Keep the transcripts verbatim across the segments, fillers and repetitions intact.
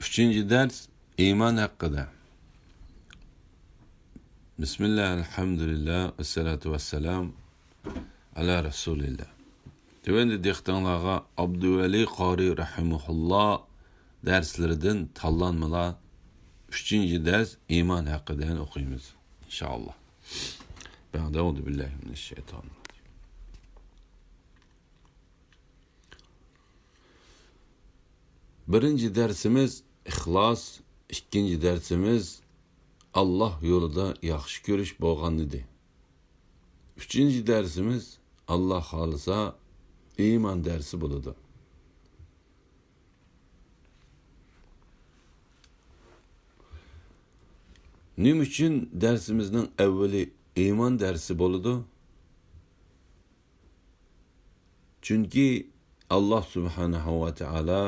ئۈچىنچى دەرس ئىمان ھەققىدە. بىسمىللا، ئەلھەمدۇلىللا، ۋەسسالاتۇ ۋەسسالام ئەلا رەسۇلىللا. تۆۋەندە دىققىتىڭلارغا ئابدۇۋەلى قارى رەھىمەھۇللا دەرسلىرىدىن تاللانمىلار ئۈچىنچى دەرس ئىمان ھەققىدە ئوقۇيمىز، ئىنشائاللا. بەئدە، ئەئۇزۇ بىللاھى مىنەششەيتانىر رەجىم. بىرىنچى دەرسىمىز ئىخلاس، ئىككىنچى دەرسىمىز ئاللاھ يولىدا ياخشى كۆرۈش بولغانىدى. ئۈچىنچى دەرسىمىز، ئاللاھ خالىسا، ئىمان دەرسى بولىدۇ. نېمە ئۈچۈن دەرسىمىزنىڭ ئەۋۋىلى ئىمان دەرسى بولىدۇ؟ چۈنكى ئاللاھ سۇبھانەھۇ ۋە تائالا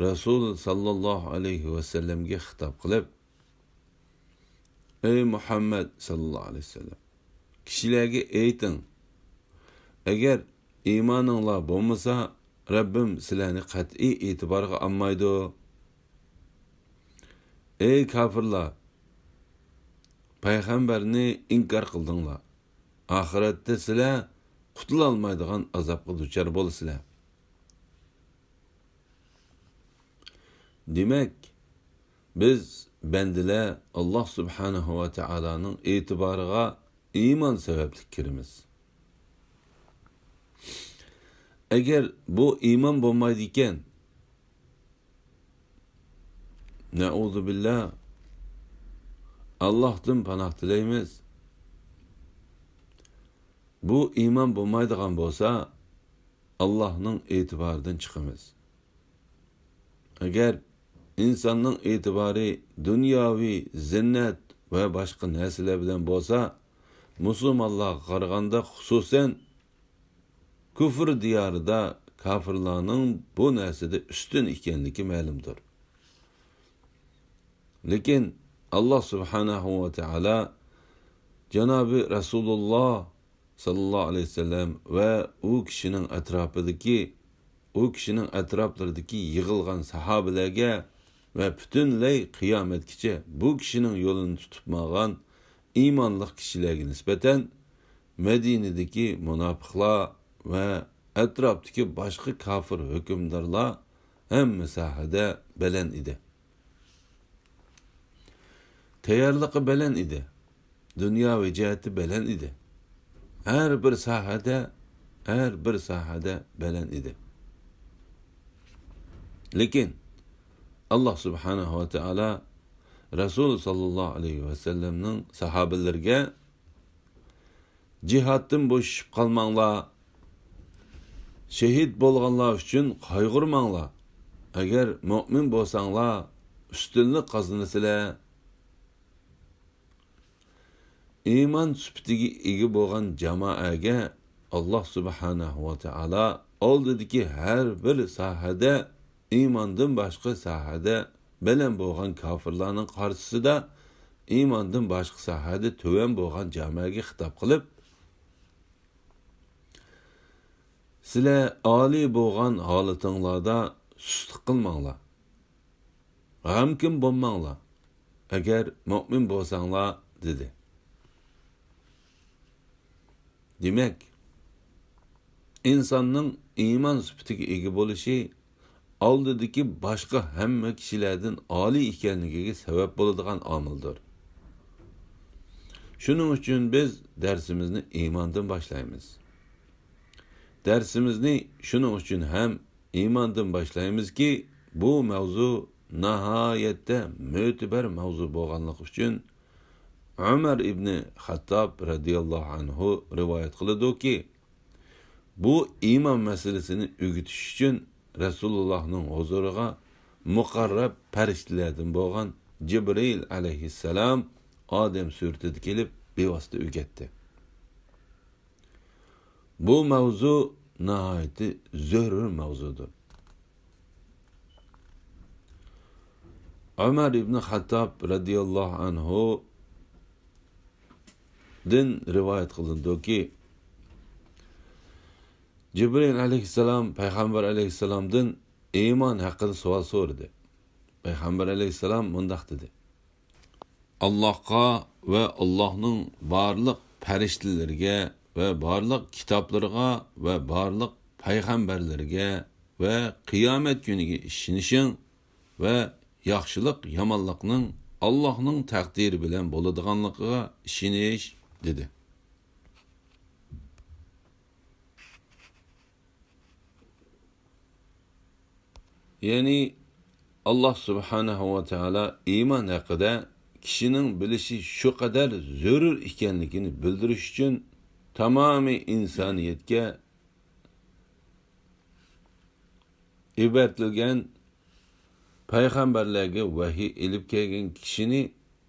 رەسۇل ساللاللاھۇ ئەلەيھى ۋەسەللەمگە خىتاب قىلىپ، ئەي مۇھەممەد ساللاللاھۇ ئەلەيھى ۋەسەللەم، كىشىلەرگە ئېيتىڭ، ئەگەر ئىمانىڭلار بولمىسا، رەببىم سىلەرنى قەتئىي ئېتىبارغا ئالمايدۇ. ئەي كاپىرلار، پەيغەمبەرنى ئىنكار قىلدىڭلار. ئاخىرەتتە سىلەر قۇتۇلالمايدىغان ئازابقا دۇچار بولىسىلەر. دېمەك، بىز بەندىلەر ئاللاھ سۇبھانەھۇ ۋە تائالانىڭ ئېتىبارىغا ئىمان سەۋەبلىك كىرىمىز. ئەگەر بۇ ئىمان بولمايدىكەن، نەئۇزۇبىللا، ئاللاھتىن پاناھ تىلەيمىز. بۇ ئىمان بولمايدىغان بولسا، ئاللاھنىڭ ئېتىبارىدىن چىقىمىز. ئەگەر ئىنساننىڭ ئېتىبارى دۇنياۋى زىننەت ۋە باشقا نەرسىلەر بىلەن بولسا، مۇسۇلمانلارغا قارىغاندا، خۇسۇسەن كۇفر دىيارىدا كاپىرلارنىڭ بۇ نەرسىدە ئۈستۈن ئىكەنلىكى مەلۇمدۇر. لېكىن ئاللاھ سۇبھانەھۇ ۋە تائالا جانابى رەسۇلۇللاھ ساللاللاھۇ ئەلەيھى ۋەسەللەم ۋە ئۇ كىشىنىڭ ئەتراپىدىكى، ئۇ كىشىنىڭ ئەتراپلىرىدىكى يىغىلغان ساھابىلەرگە ۋە پۈتۈنلەي قىيامەتكىچە بۇ كىشىنىڭ يولىنى تۇتۇپ ماڭغان ئىمانلىق كىشىلەرگە نىسبەتەن مەدىنىدىكى مۇناپىقلار ۋە ئەتراپتىكى باشقا كاپىر ھۆكۈمدارلار ھەممە ساھەدە بەلەن ئىدى. تەييارلىقى بەلەن ئىدى. دۇنياۋى جەھەتتە بەلەن ئىدى. ھەر بىر ساھەدە، ھەر بىر ساھەدە بەلەن ئىدى. لېكىن ئاللاھ سۇبھانەھۇ ۋە تائالا رەسۇل ساللاللاھۇ ئەلەيھى ۋەسەللەمنىڭ ساھابىلىرىگە جىھادتىن بوشىشىپ قالماڭلار، شېھىت بولغانلار ئۈچۈن قايغۇرماڭلار. ئەگەر مۆمىن بولساڭلار، ئۈستۈنلۈك قازىنىسىلەر. ئىمان سۈپىتىگە ئىگە بولغان جامائەگە ئاللاھ سۇبھانەھۇ ۋە تائالا ئالدىدىكى ھەر بىر ساھەدە ئىماندىن باشقا ساھەدە بەلەن بولغان كاپىرلارنىڭ قارشىسىدا ئىماندىن باشقا ساھەدە تۆۋەن بولغان جامائەگە خىتاب قىلىپ، سىلەر ئالىي بولغان ھالىتىڭلاردا سۇسلۇق قىلماڭلار. غەمكىن بولماڭلار، ئەگەر مۆمىن بولساڭلار، دېدى. دېمەك، ئىنساننىڭ ئىمان سۈپىتىگە ئىگە بولۇشى ئالدىدىكى باشقا ھەممە كىشىلەردىن ئالىي ئىكەنلىكىگە سەۋەب بولىدىغان ئامىلدۇر. شۇنىڭ ئۈچۈن بىز دەرسىمىزنى ئىماندىن باشلايمىز. دەرسىمىزنى شۇنىڭ ئۈچۈن ھەم ئىماندىن باشلايمىزكى، بۇ مەۋزۇ ناھايەتتە مۆتىبەر مەۋزۇ بولغانلىقى ئۈچۈن، ئۆمەر ئىبنى خەتتاب رەزىياللاھۇ ئەنھۇ رىۋايەت قىلىدۇكى، بۇ ئىمان مەسىلىسىنى ئۆگىتىش ئۈچۈن رەسۇلۇللاھنىڭ ھۇزۇرىغا مۇقەررەب پەرىشتىلەردىن بولغان جىبرىئىل ئەلەيھىسسالام ئادەم سۈرىتىدە كېلىپ، بىۋاسىتە ئۆگەتتى. بۇ مەۋزۇ ناھايىتى زۆرۈر مەۋزۇدۇر. ئۆمەر ئىبنى خەتتاب رەزىياللاھۇ ئەنھۇدىن رىۋايەت قىلىنىدۇكى، جىبرىئىل ئەلەيھىسسالام پەيغەمبەر ئەلەيھىسسالامدىن ئىمان ھەققىدە سوئال سورىدى. پەيغەمبەر ئەلەيھىسسالام مۇنداق دېدى: «ئاللاھقا ۋە ئاللاھنىڭ بارلىق پەرىشتىلىرىگە ۋە بارلىق كىتابلىرىغا ۋە بارلىق پەيغەمبەرلىرىگە ۋە قىيامەت كۈنىگە ئىشىنىشىڭ ۋە ياخشىلىق-يامانلىقنىڭ ئاللاھنىڭ تەقدىرى بىلەن بولىدىغانلىقىغا ئىشىنىش» دېدى. يەنى، ئاللاھ سۇبھانەھۇ ۋە تائالا ئىمان ھەققىدە كىشىنىڭ بىلىشى شۇ قەدەر زۆرۈر ئىكەنلىكىنى بىلدۈرۈش ئۈچۈن تامامىي ئىنسانىيەتكە ئېۋەتىلگەن پەيغەمبەرلەرگە ۋەھىي ئېلىپ كەلگەن كىشىنى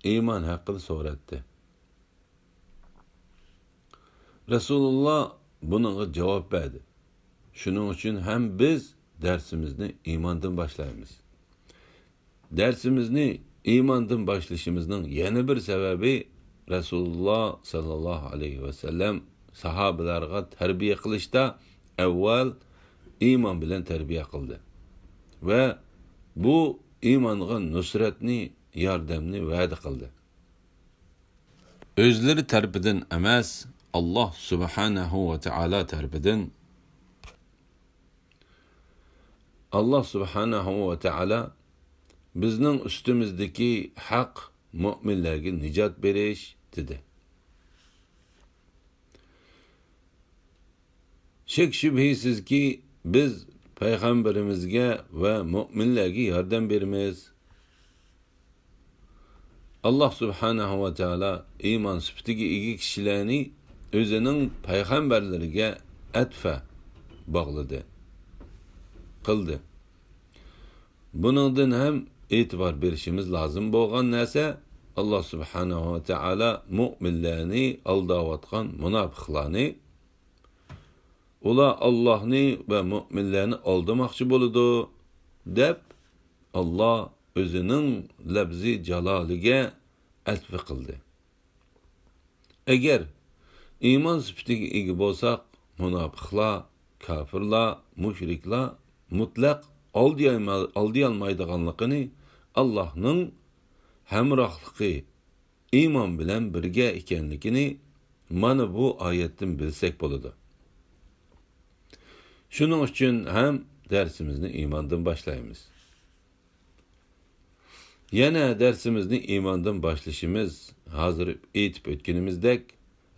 ئىمان ھەققىدە سوراتتى. رەسۇلۇللاھ بۇنىڭغا جاۋاب بەردى. شۇنىڭ ئۈچۈن ھەم بىز دەرسىمىزنى ئىماندىن باشلايمىز. دەرسىمىزنى ئىماندىن باشلىشىمىزنىڭ يەنە بىر سەۋەبى، رەسۇلۇللاھ ساللاللاھۇ ئەلەيھى ۋەسەللەم ساھابىلەرگە تەربىيە قىلىشتا ئەۋۋەل ئىمان بىلەن تەربىيە قىلدى ۋە بۇ ئىمانغا نۇسرەتنى، ياردەمنى ۋەدە قىلدى. ئۆزلىرى تەرىپىدىن ئەمەس، ئاللاھ سۇبھانەھۇ ۋە تائالا تەرىپىدىن. ئاللاھ سۇبھانەھۇ ۋە تائالا بىزنىڭ ئۈستىمىزدىكى ھەق مۆمىنلەرگە نىجات بېرىش، دېدى. شەك-شۈبھىسىزكى، بىز پەيغەمبىرىمىزگە ۋە مۆمىنلەرگە ياردەم بېرىمىز. ئاللاھ سۇبھانەھۇ ۋە تائالا ئىمان سۈپىتىگە ئىگە كىشىلەرنى ئۆزىنىڭ پەيغەمبەرلىرىگە ئەتفە باغلىدى، قىلدى. بۇنىڭدىن ھەم ئېتىبار بېرىشىمىز لازىم بولغان نەرسە، ئاللاھ سۇبھانەھۇ ۋە تائالا مۆمىنلەرنى ئالداۋاتقان مۇناپىقلارنى، ئۇلار ئاللاھنى ۋە مۆمىنلەرنى ئالدىماقچى بولىدۇ، دەپ، ئاللاھ ئۆزىنىڭ لەپزى جالالىگە ئەتفى قىلدى. ئەگەر ئىمان سۈپىتىگە ئىگە بولساق، مۇناپىقلار، كاپىرلار، مۇشرىكلار مۇتلەق ئالدىيالماي-، ئالدىيالمايدىغانلىقىنى، ئاللاھنىڭ ھەمراھلىقى، ئىمان بىلەن بىرگە ئىكەنلىكىنى مانا بۇ ئايەتتىن بىلسەك بولىدۇ. شۇنىڭ ئۈچۈن ھەم دەرسىمىزنى ئىماندىن باشلايمىز. يەنە دەرسىمىزنى ئىماندىن باشلىشىمىز، ھازىر ئېيتىپ ئۆتكىنىمىزدەك،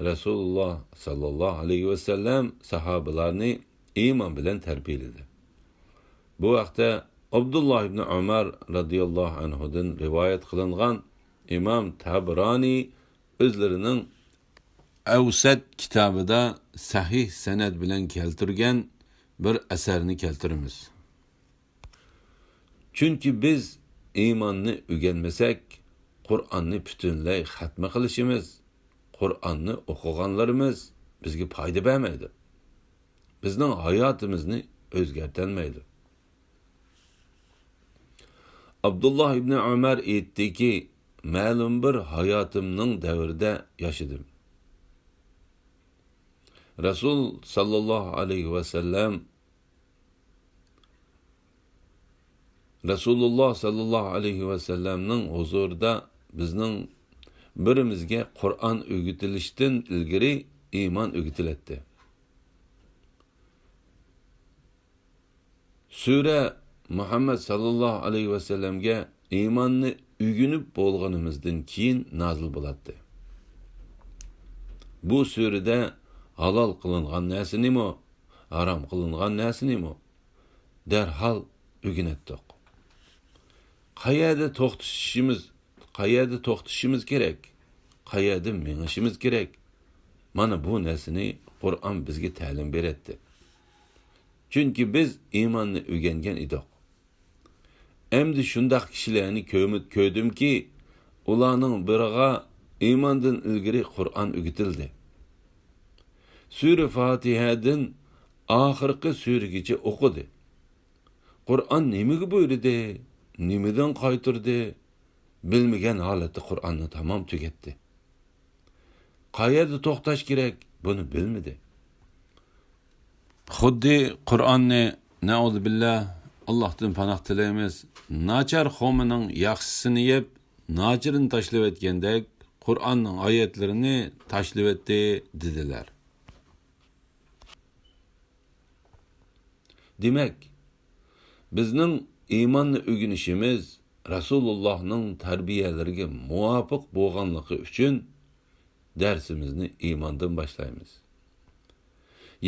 رەسۇلۇللاھ ساللاللاھۇ ئەلەيھى ۋەسەللەم ساھابىلارنى ئىمان بىلەن تەربىيەلىدى. بۇ ھەقتە ئابدۇللاھ ئىبنى ئۆمەر رەزىياللاھۇ ئەنھۇدىن رىۋايەت قىلىنغان ئىمام تەبرانى ئۆزلىرىنىڭ ئەۋسەت كىتابىدا سەھىھ سەنەد بىلەن كەلتۈرگەن بىر ئەسەرنى كەلتۈرىمىز. چۈنكى بىز ئىماننى ئۆگەنمىسەك، قۇرئاننى پۈتۈنلەي خەتمە قىلىشىمىز، قۇرئاننى ئوقۇغانلىرىمىز بىزگە پايدا بەرمەيدۇ. بىزنىڭ ھاياتىمىزنى ئۆزگەرتەلمەيدۇ. ئابدۇللاھ ئىبنى ئۆمەر ئېيتتىكى، مەلۇم بىر ھاياتىمنىڭ دەۋرىدە ياشىدىم. رەسۇل ساللاللاھۇ ئەلەيھى ۋەسەللەم، رەسۇلۇللاھ ساللاللاھۇ ئەلەيھى ۋەسەللەمنىڭ ھۇزۇرىدا بىزنىڭ بىرىمىزگە قۇرئان ئۆگىتىلىشتىن ئىلگىرى ئىمان ئۆگىتىلەتتى. سۈرە مۇھەممەد ساللاللاھۇ ئەلەيھى ۋەسەللەمگە ئىماننى ئۆگىنىپ بولغىنىمىزدىن كېيىن نازىل بولاتتى. بۇ سۈرىدە ھالال قىلىنغان نەرسىنىمۇ، ھارام قىلىنغان نەرسىنىمۇ دەرھال ئۆگىنەتتۇق. قەيەردە توختىشىمىز، قەيەردە توختىشىمىز كېرەك، قەيەردە مېڭىشىمىز كېرەك، مانا بۇ نەرسىنى قۇرئان بىزگە تەلىم بېرەتتى. چۈنكى بىز ئىماننى ئۆگەنگەن ئىدۇق. ئەمدى شۇنداق كىشىلەرنى كۆمۈ-، كۆردۈمكى، ئۇلارنىڭ بىرىغا ئىماندىن ئىلگىرى قۇرئان ئۆگىتىلدى. سۈرە فاتىھەدىن ئاخىرقى سۈرىگىچە ئوقۇدى. قۇرئان نېمىگە بۇيرۇدى؟ نېمىدىن قايتۇردى؟ بىلمىگەن ھالەتتە قۇرئاننى تامام تۈگەتتى. قەيەردە توختاش كېرەك، بۇنى بىلمىدى. خۇددى قۇرئاننى، نەئۇزۇبىللا، ئاللاھتىن پاناھ تىلەيمىز، ناچار خورمىنىڭ ياخشىسىنى يەپ، ناچىرىنى تاشلىۋەتكەندەك، قۇرئاننىڭ ئايەتلىرىنى تاشلىۋەتتى، دېدىلەر. دېمەك، بىزنىڭ ئىماننى ئۆگىنىشىمىز رەسۇلۇللاھنىڭ تەربىيەلىرىگە مۇۋاپىق بولغانلىقى ئۈچۈن دەرسىمىزنى ئىماندىن باشلايمىز.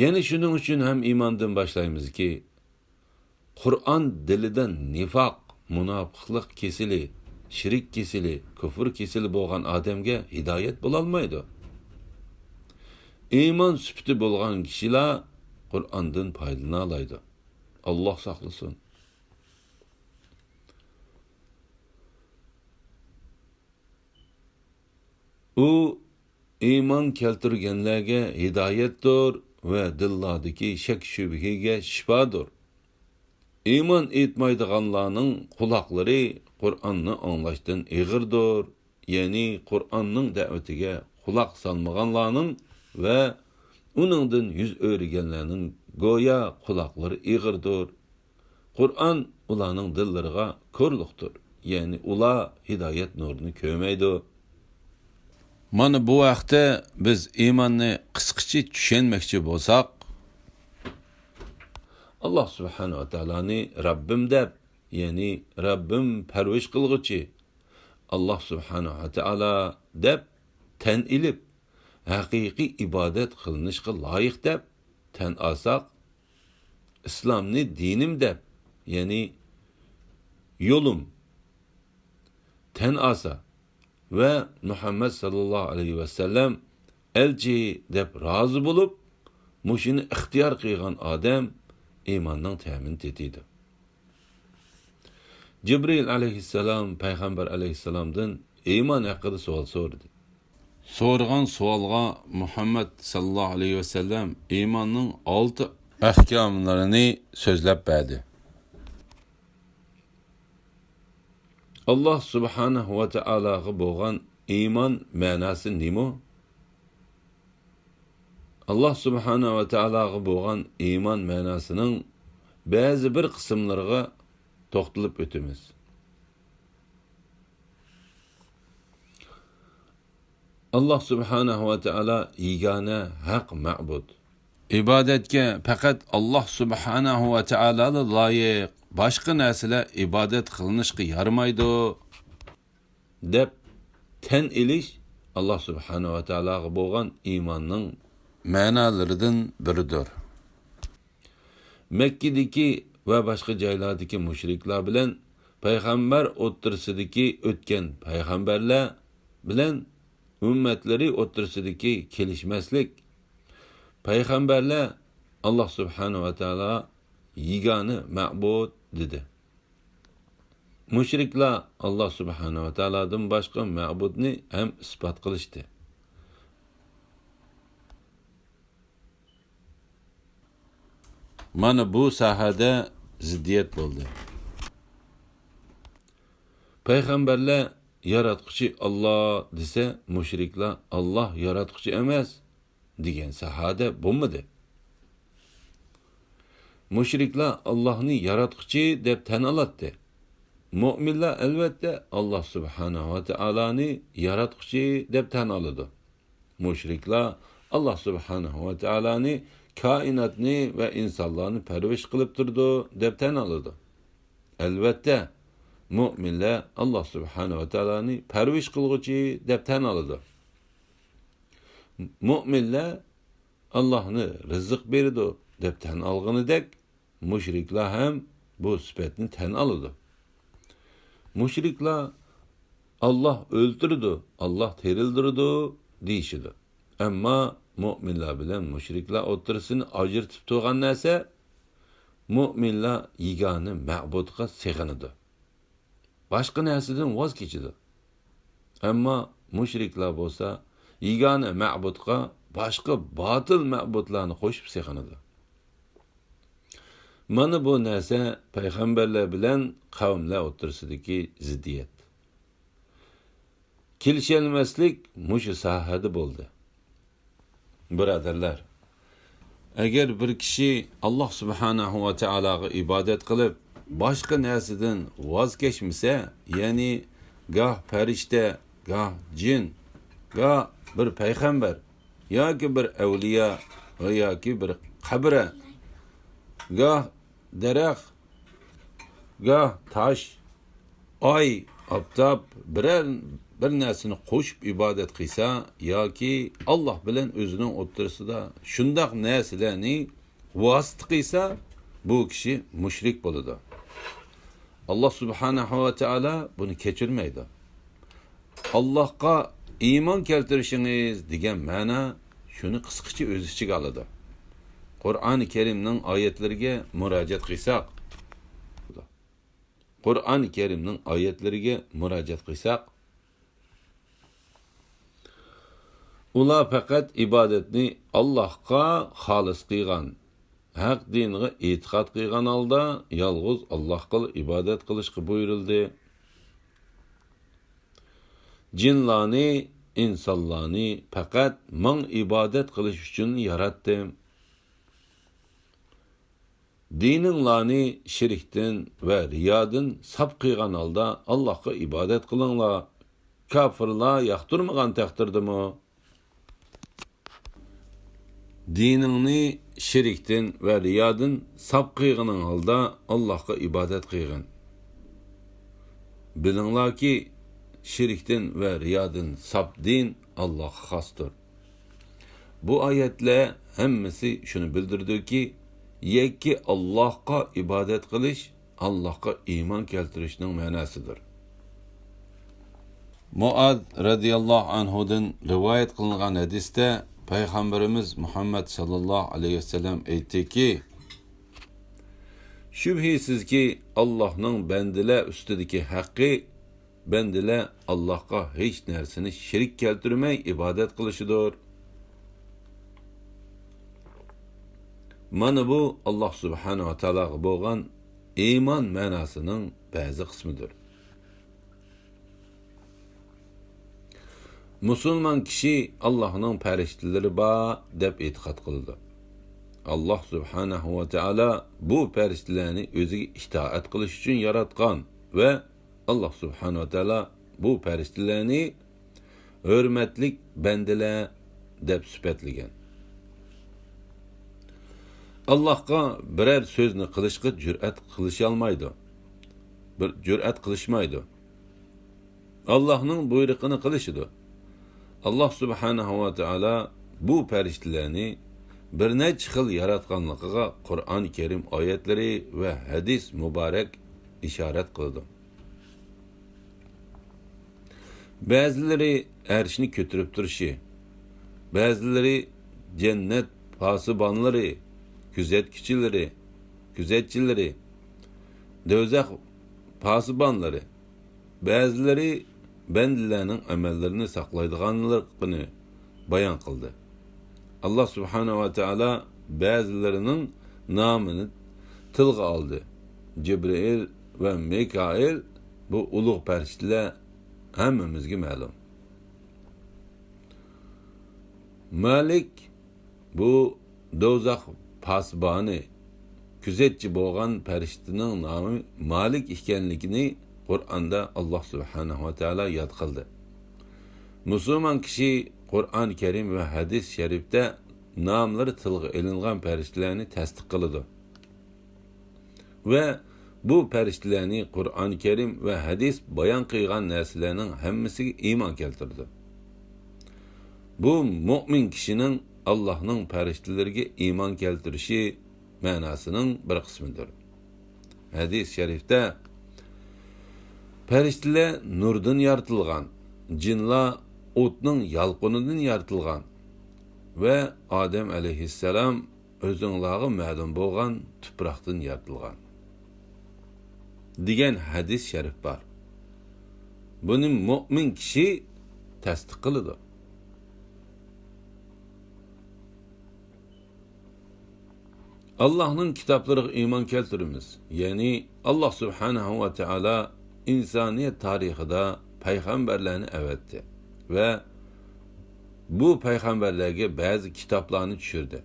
يەنە شۇنىڭ ئۈچۈن ھەم ئىماندىن باشلايمىزكى، قۇرئان دىلىدا نىفاق، مۇناپىقلىق كېسىلى، شىرك كېسىلى، كۇفر كېسىلى بولغان ئادەمگە ھىدايەت بولالمايدۇ. ئىمان سۈپىتى بولغان كىشىلا قۇرئاندىن پايدىلىنالايدۇ. ئاللاھ ساقلىسۇن. ئۇ ئىمان كەلتۈرگەنلەرگە ھىدايەتتۇر ۋە دىللاردىكى شەك-شۈبھىگە شىپادۇر. ئىمان ئېيتمايدىغانلارنىڭ قۇلاقلىرى قۇرئاننى ئاڭلاشتىن ئېغىردۇر، يەنى قۇرئاننىڭ دەۋىتىگە قۇلاق سالمىغانلارنىڭ ۋە ئۇنىڭدىن يۈز ئۆرۈگەنلەرنىڭ گويا قۇلاقلىرى ئېغىردۇر. قۇرئان ئۇلارنىڭ دىللىرىغا كورلۇقتۇر، يەنى ئۇلار ھىدايەت نۇرىنى كۆرمەيدۇ. مانا بۇ ھەقتە بىز ئىماننى قىسقىچە چۈشەنمەكچى بولساق، ئاللاھ سۇبھانەھۇ ۋە تائالانى رەببىم دەپ، يەنى رەببىم پەرۋىش قىلغۇچى، ئاللاھ سۇبھانەھۇ ۋە تائالا دەپ تەن ئېلىپ، ھەقىقىي ئىبادەت قىلىنىشقا لايىق دەپ تەن ئالساق، ئىسلامنى دىنىم دەپ، يەنى يولۇم، تەن ئالسا ۋە مۇھەممەد ساللاللاھۇ ئەلەيھى ۋەسەللەم ئەلچى دەپ رازى بولۇپ، مۇشۇنى ئىختىيار قىلغان ئادەم ئىماننىڭ تەمىنى تېتىيدۇ. جىبرىئىل ئەلەيھىسسالام پەيغەمبەر ئەلەيھىسسالامدىن ئىمان ھەققىدە سوئال سورىدى. سورىغان سوئالغا مۇھەممەد ساللاللاھۇ ئەلەيھى ۋەسەللەم ئىماننىڭ ئالتە ئەھكاملىرىنى سۆزلەپ بەردى. ئاللاھ سۇبھانەھۇ ۋە تائالاغا بولغان ئىمان مەناسى نېمە؟ ئاللاھ سۇبھانەھۇ ۋە تائالاغا بولغان ئىمان مەناسىنىڭ بەزى بىر قىسىملىرىغا توختىلىپ ئۆتىمىز. ئاللاھ سۇبھانەھۇ ۋە تائالا يېگانە ھەق مەبۇد. ئىبادەتكە پەقەت ئاللاھ سۇبھانەھۇ ۋە تائالالا لايىق، باشقا نەرسىلەر ئىبادەت قىلىنىشقا يارىمايدۇ، دەپ تەن ئېلىش ئاللاھ سۇبھانەھۇ ۋە تائالاغا بولغان ئىماننىڭ مەنالىرىدىن بىرىدۇر. مەككىدىكى ۋە باشقا جايلاردىكى مۇشرىكلار بىلەن پەيغەمبەر ئوتتۇرىسىدىكى، ئۆتكەن پەيغەمبەرلەر بىلەن ئۈممەتلىرى ئوتتۇرىسىدىكى كېلىشمەسلىك، پەيغەمبەرلەر ئاللاھ سۇبھانەھۇ ۋە تائالا يېگانە مەبۇد دېدى. مۇشرىكلار ئاللاھ سۇبھانەھۇ ۋە تائالادىن باشقا مەبۇدنى ھەم ئىسپات قىلىشتى. مانا بۇ ساھەدە زىددىيەت بولدى. پەيغەمبەرلەر ياراتقۇچى ئاللاھ دېسە، مۇشرىكلار ئاللاھ ياراتقۇچى ئەمەس دېگەن ساھەدە بولمىدى. مۇشرىكلار ئاللاھنى ياراتقۇچى دەپ تەن ئالاتتى. مۆمىنلەر ئەلۋەتتە ئاللاھ سۇبھانەھۇ ۋە تائالانى ياراتقۇچى دەپ تەن ئالىدۇ. مۇشرىكلار ئاللاھ سۇبھانەھۇ ۋە تائالانى كائىناتنى ۋە ئىنسانلارنى پەرۋىش قىلىپ تۇرىدۇ دەپ تەن ئالىدۇ. ئەلۋەتتە، مۆمىنلەر ئاللاھ سۇبھانەھۇ ۋە تائالانى پەرۋىش قىلغۇچى دەپ تەن ئالىدۇ. مۆمىنلەر ئاللاھنى رىزىق بېرىدۇ دەپ تەن ئالغىنىدەك، مۇشرىكلار ھەم بۇ سۈپەتنى تەن ئالىدۇ. مۇشرىكلار ئاللاھ ئۆلتۈرىدۇ، ئاللاھ تىرىلدۈرىدۇ دېيىشىدۇ. ئەمما مۆمىنلەر بىلەن مۇشرىكلار ئوتتۇرىسىنى ئاجرىتىپ تۇرغان نەرسە، مۆمىنلەر يېگانە مەبۇدقا سېغىنىدۇ. باشقا نەرسىدىن ۋاز كېچىدۇ. ئەمما مۇشرىكلار بولسا يېگانە مەبۇدقا باشقا باتىل مەبۇدلارنى قوشۇپ سېغىنىدۇ. مانا بۇ نەرسە پەيغەمبەرلەر بىلەن قەۋملەر ئوتتۇرىسىدىكى زىددىيەت. كېلىشەلمەسلىك مۇشۇ ساھەدە بولدى. بۇرادەرلەر، ئەگەر بىر كىشى ئاللاھ سۇبھانەھۇ ۋە تائالاغا ئىبادەت قىلىپ، باشقا نەرسىدىن ۋاز كەچمىسە، يەنى گاھ پەرىشتە، گاھ جىن، گاھ بىر پەيغەمبەر ياكى بىر ئەۋلىيا ۋە ياكى بىر قەبرە، گاھ دەرەخ، گاھ تاش، ئاي، ئاپتاپ، بىرەر بىر نەرسىنى قوشۇپ ئىبادەت قىلسا ياكى ئاللاھ بىلەن ئۆزىنىڭ ئوتتۇرىسىدا شۇنداق نەرسىلەرنى ۋاسىتە قىلسا، بۇ كىشى مۇشرىك بولىدۇ. ئاللاھ سۇبھانەھۇ ۋە تائالا بۇنى كەچۈرمەيدۇ. ئاللاھقا ئىمان كەلتۈرۈشىڭىز دېگەن مەنا شۇنى قىسقىچە ئۆز ئىچىگە ئالىدۇ. قۇرئانى كەرىمنىڭ ئايەتلىرىگە مۇراجىئەت قىلساق، قۇرئانى كەرىمنىڭ ئايەتلىرىگە مۇراجىئەت قىلساق، ئۇلار پەقەت ئىبادەتنى ئاللاھقا خالىس قىلغان، ھەق دىنىغا ئېتىقاد قىلغان ھالدا يالغۇز ئاللاھقىلا ئىبادەت قىلىشقا بۇيرۇلدى. جىنلارنى، ئىنسانلارنى پەقەت ماڭا ئىبادەت قىلىش ئۈچۈن ياراتتىم. دىنىڭلارنى شىركتىن ۋە رىيادىن ساپ قىلغان ھالدا ئاللاھقا ئىبادەت قىلىڭلار. كاپىرلار ياقتۇرمىغان تەقدىردىمۇ. دىنىڭنى شىركتىن ۋە رىيادىن ساپ قىلغىنىڭ ھالدا ئاللاھقا ئىبادەت قىلغىن. بىلىڭلاركى، شىركتىن ۋە رىيادىن ساپ دىن ئاللاھقا خاستۇر. بۇ ئايەتلەر ھەممىسى شۇنى بىلدۈرىدۇكى، يەككە ئاللاھقا ئىبادەت قىلىش ئاللاھقا ئىمان كەلتۈرۈشنىڭ مەناسىدۇر. مۇئاز رەزىياللاھۇ ئەنھۇدىن رىۋايەت قىلىنغان ھەدىستە پەيغەمبىرىمىز مۇھەممەد ساللاللاھۇ ئەلەيھى ۋەسەللەم ئېيتتىكى، شۈبھىسىزكى، ئاللاھنىڭ بەندىلەر ئۈستىدىكى ھەققى بەندىلەر ئاللاھقا ھېچ نەرسىنى شېرىك كەلتۈرمەي ئىبادەت قىلىشىدۇر. مانا بۇ ئاللاھ سۇبھانەھۇ ۋە تائالاغا بولغان ئىمان مەناسىنىڭ بەزى قىسمىدۇر. مۇسۇلمان كىشى ئاللاھنىڭ پەرىشتىلىرى بار دەپ ئېتىقاد قىلىدۇ. ئاللاھ سۇبھانەھۇ ۋە تائالا بۇ پەرىشتىلەرنى ئۆزىگە ئىتائەت قىلىش ئۈچۈن ياراتقان ۋە ئاللاھ سۇبھانەھۇ ۋە تائالا بۇ پەرىشتىلەرنى ھۆرمەتلىك بەندىلەر دەپ سۈپەتلىگەن. ئاللاھقا بىرەر سۆزنى قىلىشقا جۈرئەت قىلىشالمايدۇ. بىر جۈرئەت قىلىشمايدۇ. ئاللاھنىڭ بۇيرۇقىنى قىلىشىدۇ. ئاللاھ سۇبھانەھۇ ۋە تائالا بۇ پەرىشتىلەرنى بىر نەچچە خىل ياراتقانلىقىغا قۇرئان كەرىم ئايەتلىرى ۋە ھەدىس مۇبارەك ئىشارەت قىلىدۇ. بەزىلىرى ئەرشنى كۆتۈرۈپ تۇرۇشى، بەزىلىرى جەننەت پاسىبانلىرى، كۆزەتكۈچىلىرى، كۆزەتچىلىرى، دوزاخ پاسىبانلىرى، بەزىلىرى بەندىلەرنىڭ ئەمەللىرىنى ساقلايدىغانلىقىنى بايان قىلدى. ئاللاھ سۇبھانەھۇ ۋە تائالا بەزىلىرىنىڭ نامىنى تىلغا ئالدى. جىبرىئىل ۋە مىكائىل، بۇ ئۇلۇغ پەرىشتىلەر ھەممىمىزگە مەلۇم. مالىك، بۇ دوزاخ پاسىبانى، كۆزەتچى بولغان پەرىشتىنىڭ نامى مالىك ئىكەنلىكىنى قۇرئاندا ئاللاھ سۇبھانەھۇ ۋە تائالا ياد قىلدى. مۇسۇلمان كىشى قۇرئان كەرىم ۋە ھەدىس شەرىپتە ناملىرى تىلغا ئېلىنغان پەرىشتىلەرنى تەستىق قىلىدۇ ۋە بۇ پەرىشتىلەرنى قۇرئان كەرىم ۋە ھەدىس بايان قىلغان نەرسىلەرنىڭ ھەممىسىگە ئىمان كەلتۈرىدۇ. بۇ مۆمىن كىشىنىڭ ئاللاھنىڭ پەرىشتىلىرىگە ئىمان كەلتۈرۈشى مەناسىنىڭ بىر قىسمىدۇر. ھەدىس شەرىفتە، پەرىشتىلەر نۇردىن يارىتىلغان، جىنلار ئوتنىڭ يالقۇنىدىن يارىتىلغان ۋە ئادەم ئەلەيھىسسالام ئۆزۈڭلارغا مەلۇم بولغان تۇپراقتىن يارىتىلغان، دېگەن ھەدىس شەرىپ بار. بۇنى مۆمىن كىشى تەستىق قىلىدۇ. ئاللاھنىڭ كىتابلىرىغا ئىمان كەلتۈرىمىز. يەنى ئاللاھ سۇبھانەھۇ ۋە تائالا ئىنسانىيەت تارىخىدا پەيغەمبەرلەرنى ئەۋەتتى ۋە بۇ پەيغەمبەرلەرگە بەزى كىتابلارنى چۈشۈردى.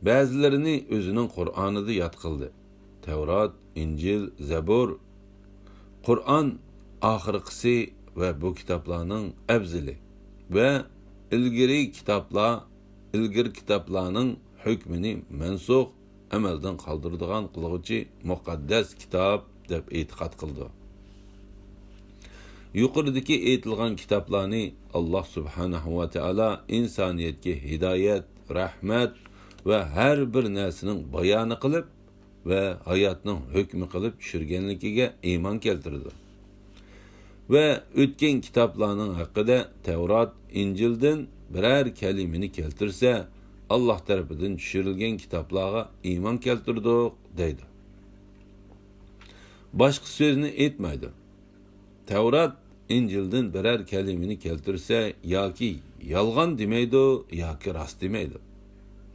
بەزىلىرىنى ئۆزىنىڭ قۇرئانىدا ياد قىلدى. تەۋرات، ئىنجىل، زەبۇر، قۇرئان ئاخىرقىسى ۋە بۇ كىتابلارنىڭ ئەۋزىلى ۋە ئىلگىرى كىتابلار، ئىلگىرى كىتابلارنىڭ ھۆكمىنى مەنسۇخ، ئەمەلدىن قالدۇرىدىغان قىلغۇچى مۇقەددەس كىتاب دەپ ئېتىقاد قىلىدۇ. يۇقىرىدىكى ئېيتىلغان كىتابلارنى ئاللاھ سۇبھانەھۇ ۋە تائالا ئىنسانىيەتكە ھىدايەت، رەھمەت ۋە ھەر بىر نەرسىنىڭ بايانى قىلىپ ۋە ھاياتنىڭ ھۆكمى قىلىپ چۈشۈرگەنلىكىگە ئىمان كەلتۈرىدۇ. ۋە ئۆتكەن كىتابلارنىڭ ھەققىدە تەۋرات، ئىنجىلدىن بىرەر كەلىمىنى كەلتۈرسە، ئاللاھ تەرىپىدىن چۈشۈرۈلگەن كىتابلارغا ئىمان كەلتۈردۇق دەيدۇ. باشقا سۆزنى ئېيتمايدۇ. تەۋرات، ئىنجىلدىن بىرەر كەلىمىنى كەلتۈرسە، ياكى يالغان دېمەيدۇ، ياكى راست دېمەيدۇ.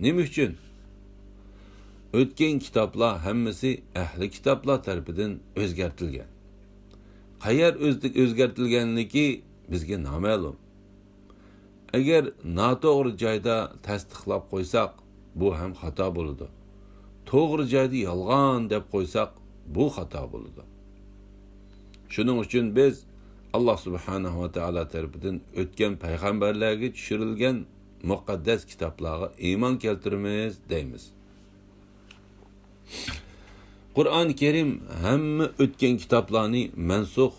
نېمە ئۈچۈن؟ ئۆتكەن كىتابلار ھەممىسى ئەھلى كىتابلار تەرىپىدىن ئۆزگەرتىلگەن. قەيەر ئۆز-، ئۆزگەرتىلگەنلىكى بىزگە نامەلۇم. ئەگەر ناتوغرا جايدا تەستىقلاپ قويساق، بۇ ھەم خاتا بولىدۇ. توغرا جايدا يالغان دەپ قويساق، بۇ خاتا بولىدۇ. شۇنىڭ ئۈچۈن بىز ئاللاھ سۇبھانەھۇ ۋە تائالا تەرىپىدىن ئۆتكەن پەيغەمبەرلەرگە چۈشۈرۈلگەن مۇقەددەس كىتابلارغا ئىمان كەلتۈرىمىز دەيمىز. قۇرئان كەرىم ھەممە ئۆتكەن كىتابلارنى مەنسۇخ،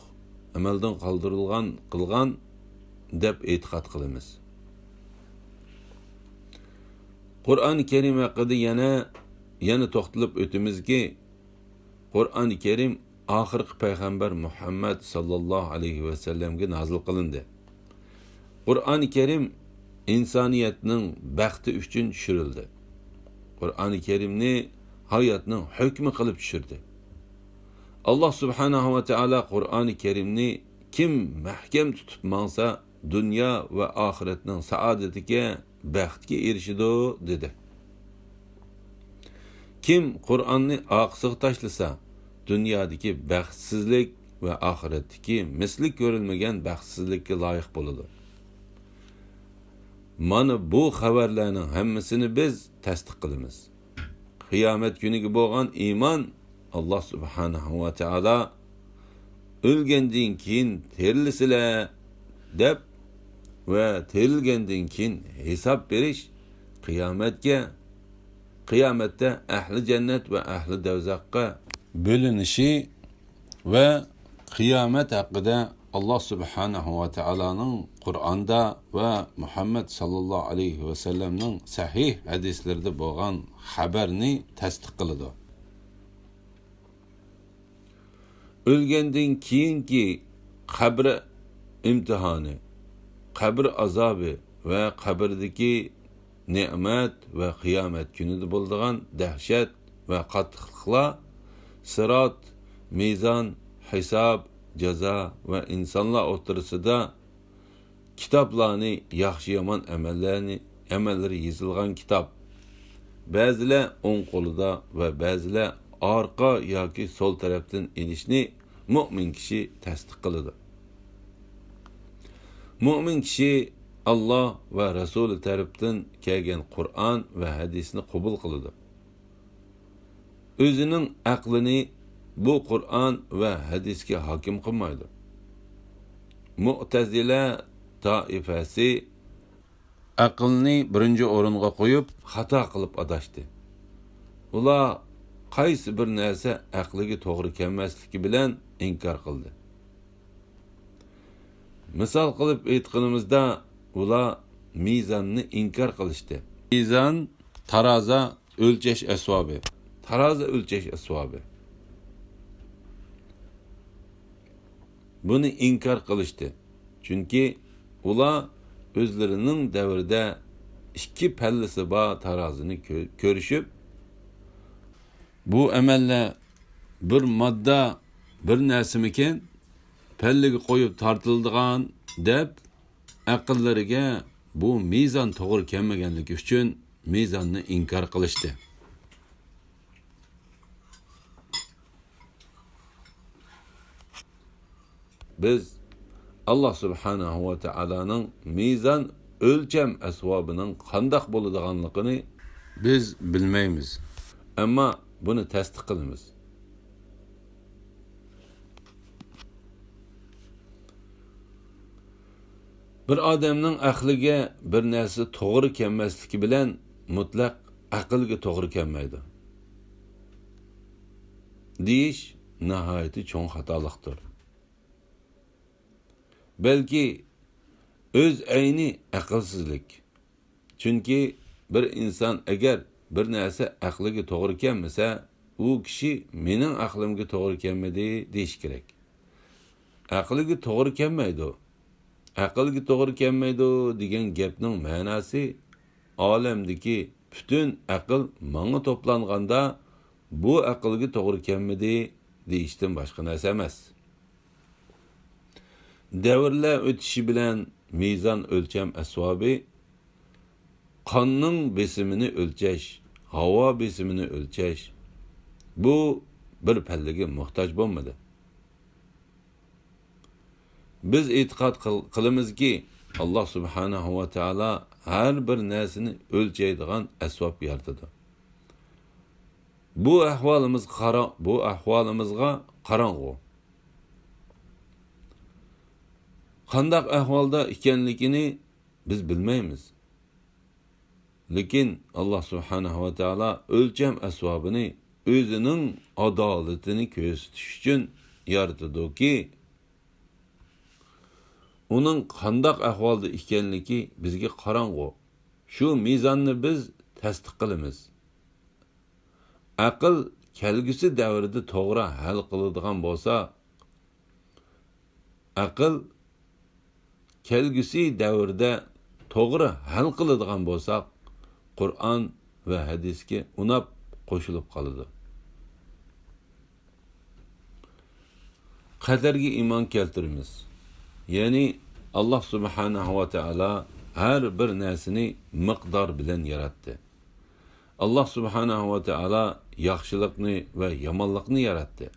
ئەمەلدىن قالدۇرۇلغان قىلغان دەپ ئېتىقاد قىلىمىز. قۇرئان كەرىم ھەققىدە يەنە، يەنە توختىلىپ ئۆتىمىزكى، قۇرئان كەرىم ئاخىرقى پەيغەمبەر مۇھەممەد ساللاللاھۇ ئەلەيھى ۋەسەللەمگە نازىل قىلىندى. قۇرئان كەرىم ئىنسانىيەتنىڭ بەختى ئۈچۈن چۈشۈرۈلدى. قۇرئان كەرىمنى ھاياتنىڭ ھۆكمى قىلىپ چۈشۈردى. ئاللاھ سۇبھانەھۇ ۋە تائالا قۇرئان كەرىمنى كىم مەھكەم تۇتۇپ ماڭسا، دۇنيا ۋە ئاخىرەتنىڭ سائادىتىگە، بەختكە ئېرىشىدۇ، دېدى. كىم قۇرئاننى ئارقىسىغا تاشلىسا، دۇنيادىكى بەختسىزلىك ۋە ئاخىرەتتىكى مىسلى كۆرۈلمىگەن بەختسىزلىككە لايىق بولىدۇ. مانا بۇ خەۋەرلەرنىڭ ھەممىسىنى بىز تەستىق قىلىمىز. قىيامەت كۈنىگە بولغان ئىمان، ئاللاھ سۇبھانەھۇ ۋە تائالا «ئۆلگەندىن كېيىن تىرىلىسىلەر» دەپ ۋە تىرىلگەندىن كېيىن ھېساب بېرىش، قىيامەتكە، قىيامەتتە ئەھلى جەننەت ۋە ئەھلى دەۋزەخقە بۆلۈنۈشى ۋە قىيامەت ھەققىدە ئاللاھ سۇبھانەھۇ ۋە تائالانىڭ قۇرئاندا ۋە مۇھەممەد ساللاللاھۇ ئەلەيھى ۋەسەللەمنىڭ سەھىھ ھەدىسلىرىدە بولغان خەۋەرنى تەستىق قىلىدۇ. ئۆلگەندىن كېيىنكى قەبرە ئىمتىھانى، قەبرە ئازابى ۋە قەبرىدىكى نېمەت ۋە قىيامەت كۈنىدە بولىدىغان دەھشەت ۋە قاتتىقلىقلار، سىرات، مىزان، ھېساب، جازا ۋە ئىنسانلار ئوتتۇرىسىدا كىتابلارنى، ياخشى-يامان ئەمەللەرنى، ئەمەللىرى يېزىلغان كىتاب، بەزىلەر ئوڭ قولىدا ۋە بەزىلەر ئارقا ياكى سول تەرەپتىن ئېلىشنى مۆمىن كىشى تەستىق قىلىدۇ. مۆمىن كىشى ئاللاھ ۋە رەسۇلى تەرىپىدىن كەلگەن قۇرئان ۋە ھەدىسنى قوبۇل قىلىدۇ. ئۆزىنىڭ ئەقلىنى بۇ قۇرئان ۋە ھەدىسكە ھاكىم قىلمايدۇ. مۇئتەزىلە تائىپەسى ئەقىلنى بىرىنچى ئورۇنغا قويۇپ، خاتا قىلىپ ئاداشتى. ئۇلار قايسى بىر نەرسە ئەقلىگە توغرا كەلمەسلىكى بىلەن ئىنكار قىلدى. مىسال قىلىپ ئېيتقىنىمىزدا، ئۇلار مىزاننى ئىنكار قىلىشتى. مىزان، تارازا، ئۆلچەش ئەسۋابى. تارازا ئۆلچەش ئەسۋابى. بۇنى ئىنكار قىلىشتى. چۈنكى ئۇلار ئۆزلىرىنىڭ دەۋرىدە ئىككى پەللىسى بار تارازىنى كۆ-، كۆرۈشۈپ، بۇ ئەمەللەر بىر ماددا، بىر نەرسىمىكىن، پەللىگە قويۇپ تارتىلىدىغان دەپ، ئەقىللىرىگە بۇ مىزان توغرا كەلمىگەنلىكى ئۈچۈن مىزاننى ئىنكار قىلىشتى. بىز ئاللاھ سۇبھانەھۇ ۋە تائالانىڭ مىزان ئۆلچەم ئەسۋابىنىڭ قانداق بولىدىغانلىقىنى بىز بىلمەيمىز. ئەمما بۇنى تەستىق قىلىمىز. بىر ئادەمنىڭ ئەقلىگە بىر نەرسە توغرا كەلمەسلىكى بىلەن مۇتلەق ئەقىلگە توغرا كەلمەيدۇ، دېيىش ناھايىتى چوڭ خاتالىقتۇر. بەلكى ئۆز ئەينى ئەقىلسىزلىك. چۈنكى بىر ئىنسان ئەگەر بىر نەرسە ئەقلىگە توغرا كەلمىسە، ئۇ كىشى «مېنىڭ ئەقلىمگە توغرا كەلمىدى» دېيىشى كېرەك. ئەقلىگە توغرا كەلمەيدۇ. ئەقىلگە توغرا كەلمەيدۇ دېگەن گەپنىڭ مەناسى، ئالەمدىكى پۈتۈن ئەقىل ماڭا توپلانغاندا، بۇ ئەقىلگە توغرا كەلمىدى دېيىشتىن باشقا نەرسە ئەمەس. دەۋرلەر ئۆتۈشى بىلەن مىزان ئۆلچەم ئەسۋابى، قاننىڭ بېسىمىنى ئۆلچەش، ھاۋا بېسىمىنى ئۆلچەش، بۇ بىر پەللىگە موھتاج بولمىدى. بىز ئېتىقاد قىل-، قىلىمىزكى، ئاللا سۇبھانەھۇ ۋە تائالا ھەر بىر نەرسىنى ئۆلچەيدىغان ئەسۋاب يارىتىدۇ. بۇ ئەھۋالىمىزغا قارا-، بۇ ئەھۋالىمىزغا قاراڭغۇ. قانداق ئەھۋالدا ئىكەنلىكىنى بىز بىلمەيمىز. لېكىن ئاللا سۇبھانەھۇ ۋە تائالا ئۆلچەم ئەسۋابىنى ئۆزىنىڭ ئادالىتىنى كۆرسىتىش ئۈچۈن يارىتىدۇكى، ئۇنىڭ قانداق ئەھۋالدا ئىكەنلىكى بىزگە قاراڭغۇ. شۇ مىزاننى بىز تەستىق قىلىمىز. ئەقىل كەلگۈسى دەۋردە توغرا ھەل قىلىدىغان بولسا، ئەقىل كەلگۈسى دەۋردە توغرا ھەل قىلىدىغان بولساق، قۇرئان ۋە ھەدىسكە ئۇناپ قوشۇلۇپ قالىدۇ. قەدەرگە ئىمان كەلتۈرىمىز. يەنى، ئاللا سۇبھانەھۇ ۋە تائالا ھەر بىر نەرسىنى مىقدار بىلەن ياراتتى. ئاللا سۇبھانەھۇ ۋە تائالا ياخشىلىقنى ۋە يامانلىقنى ياراتتى.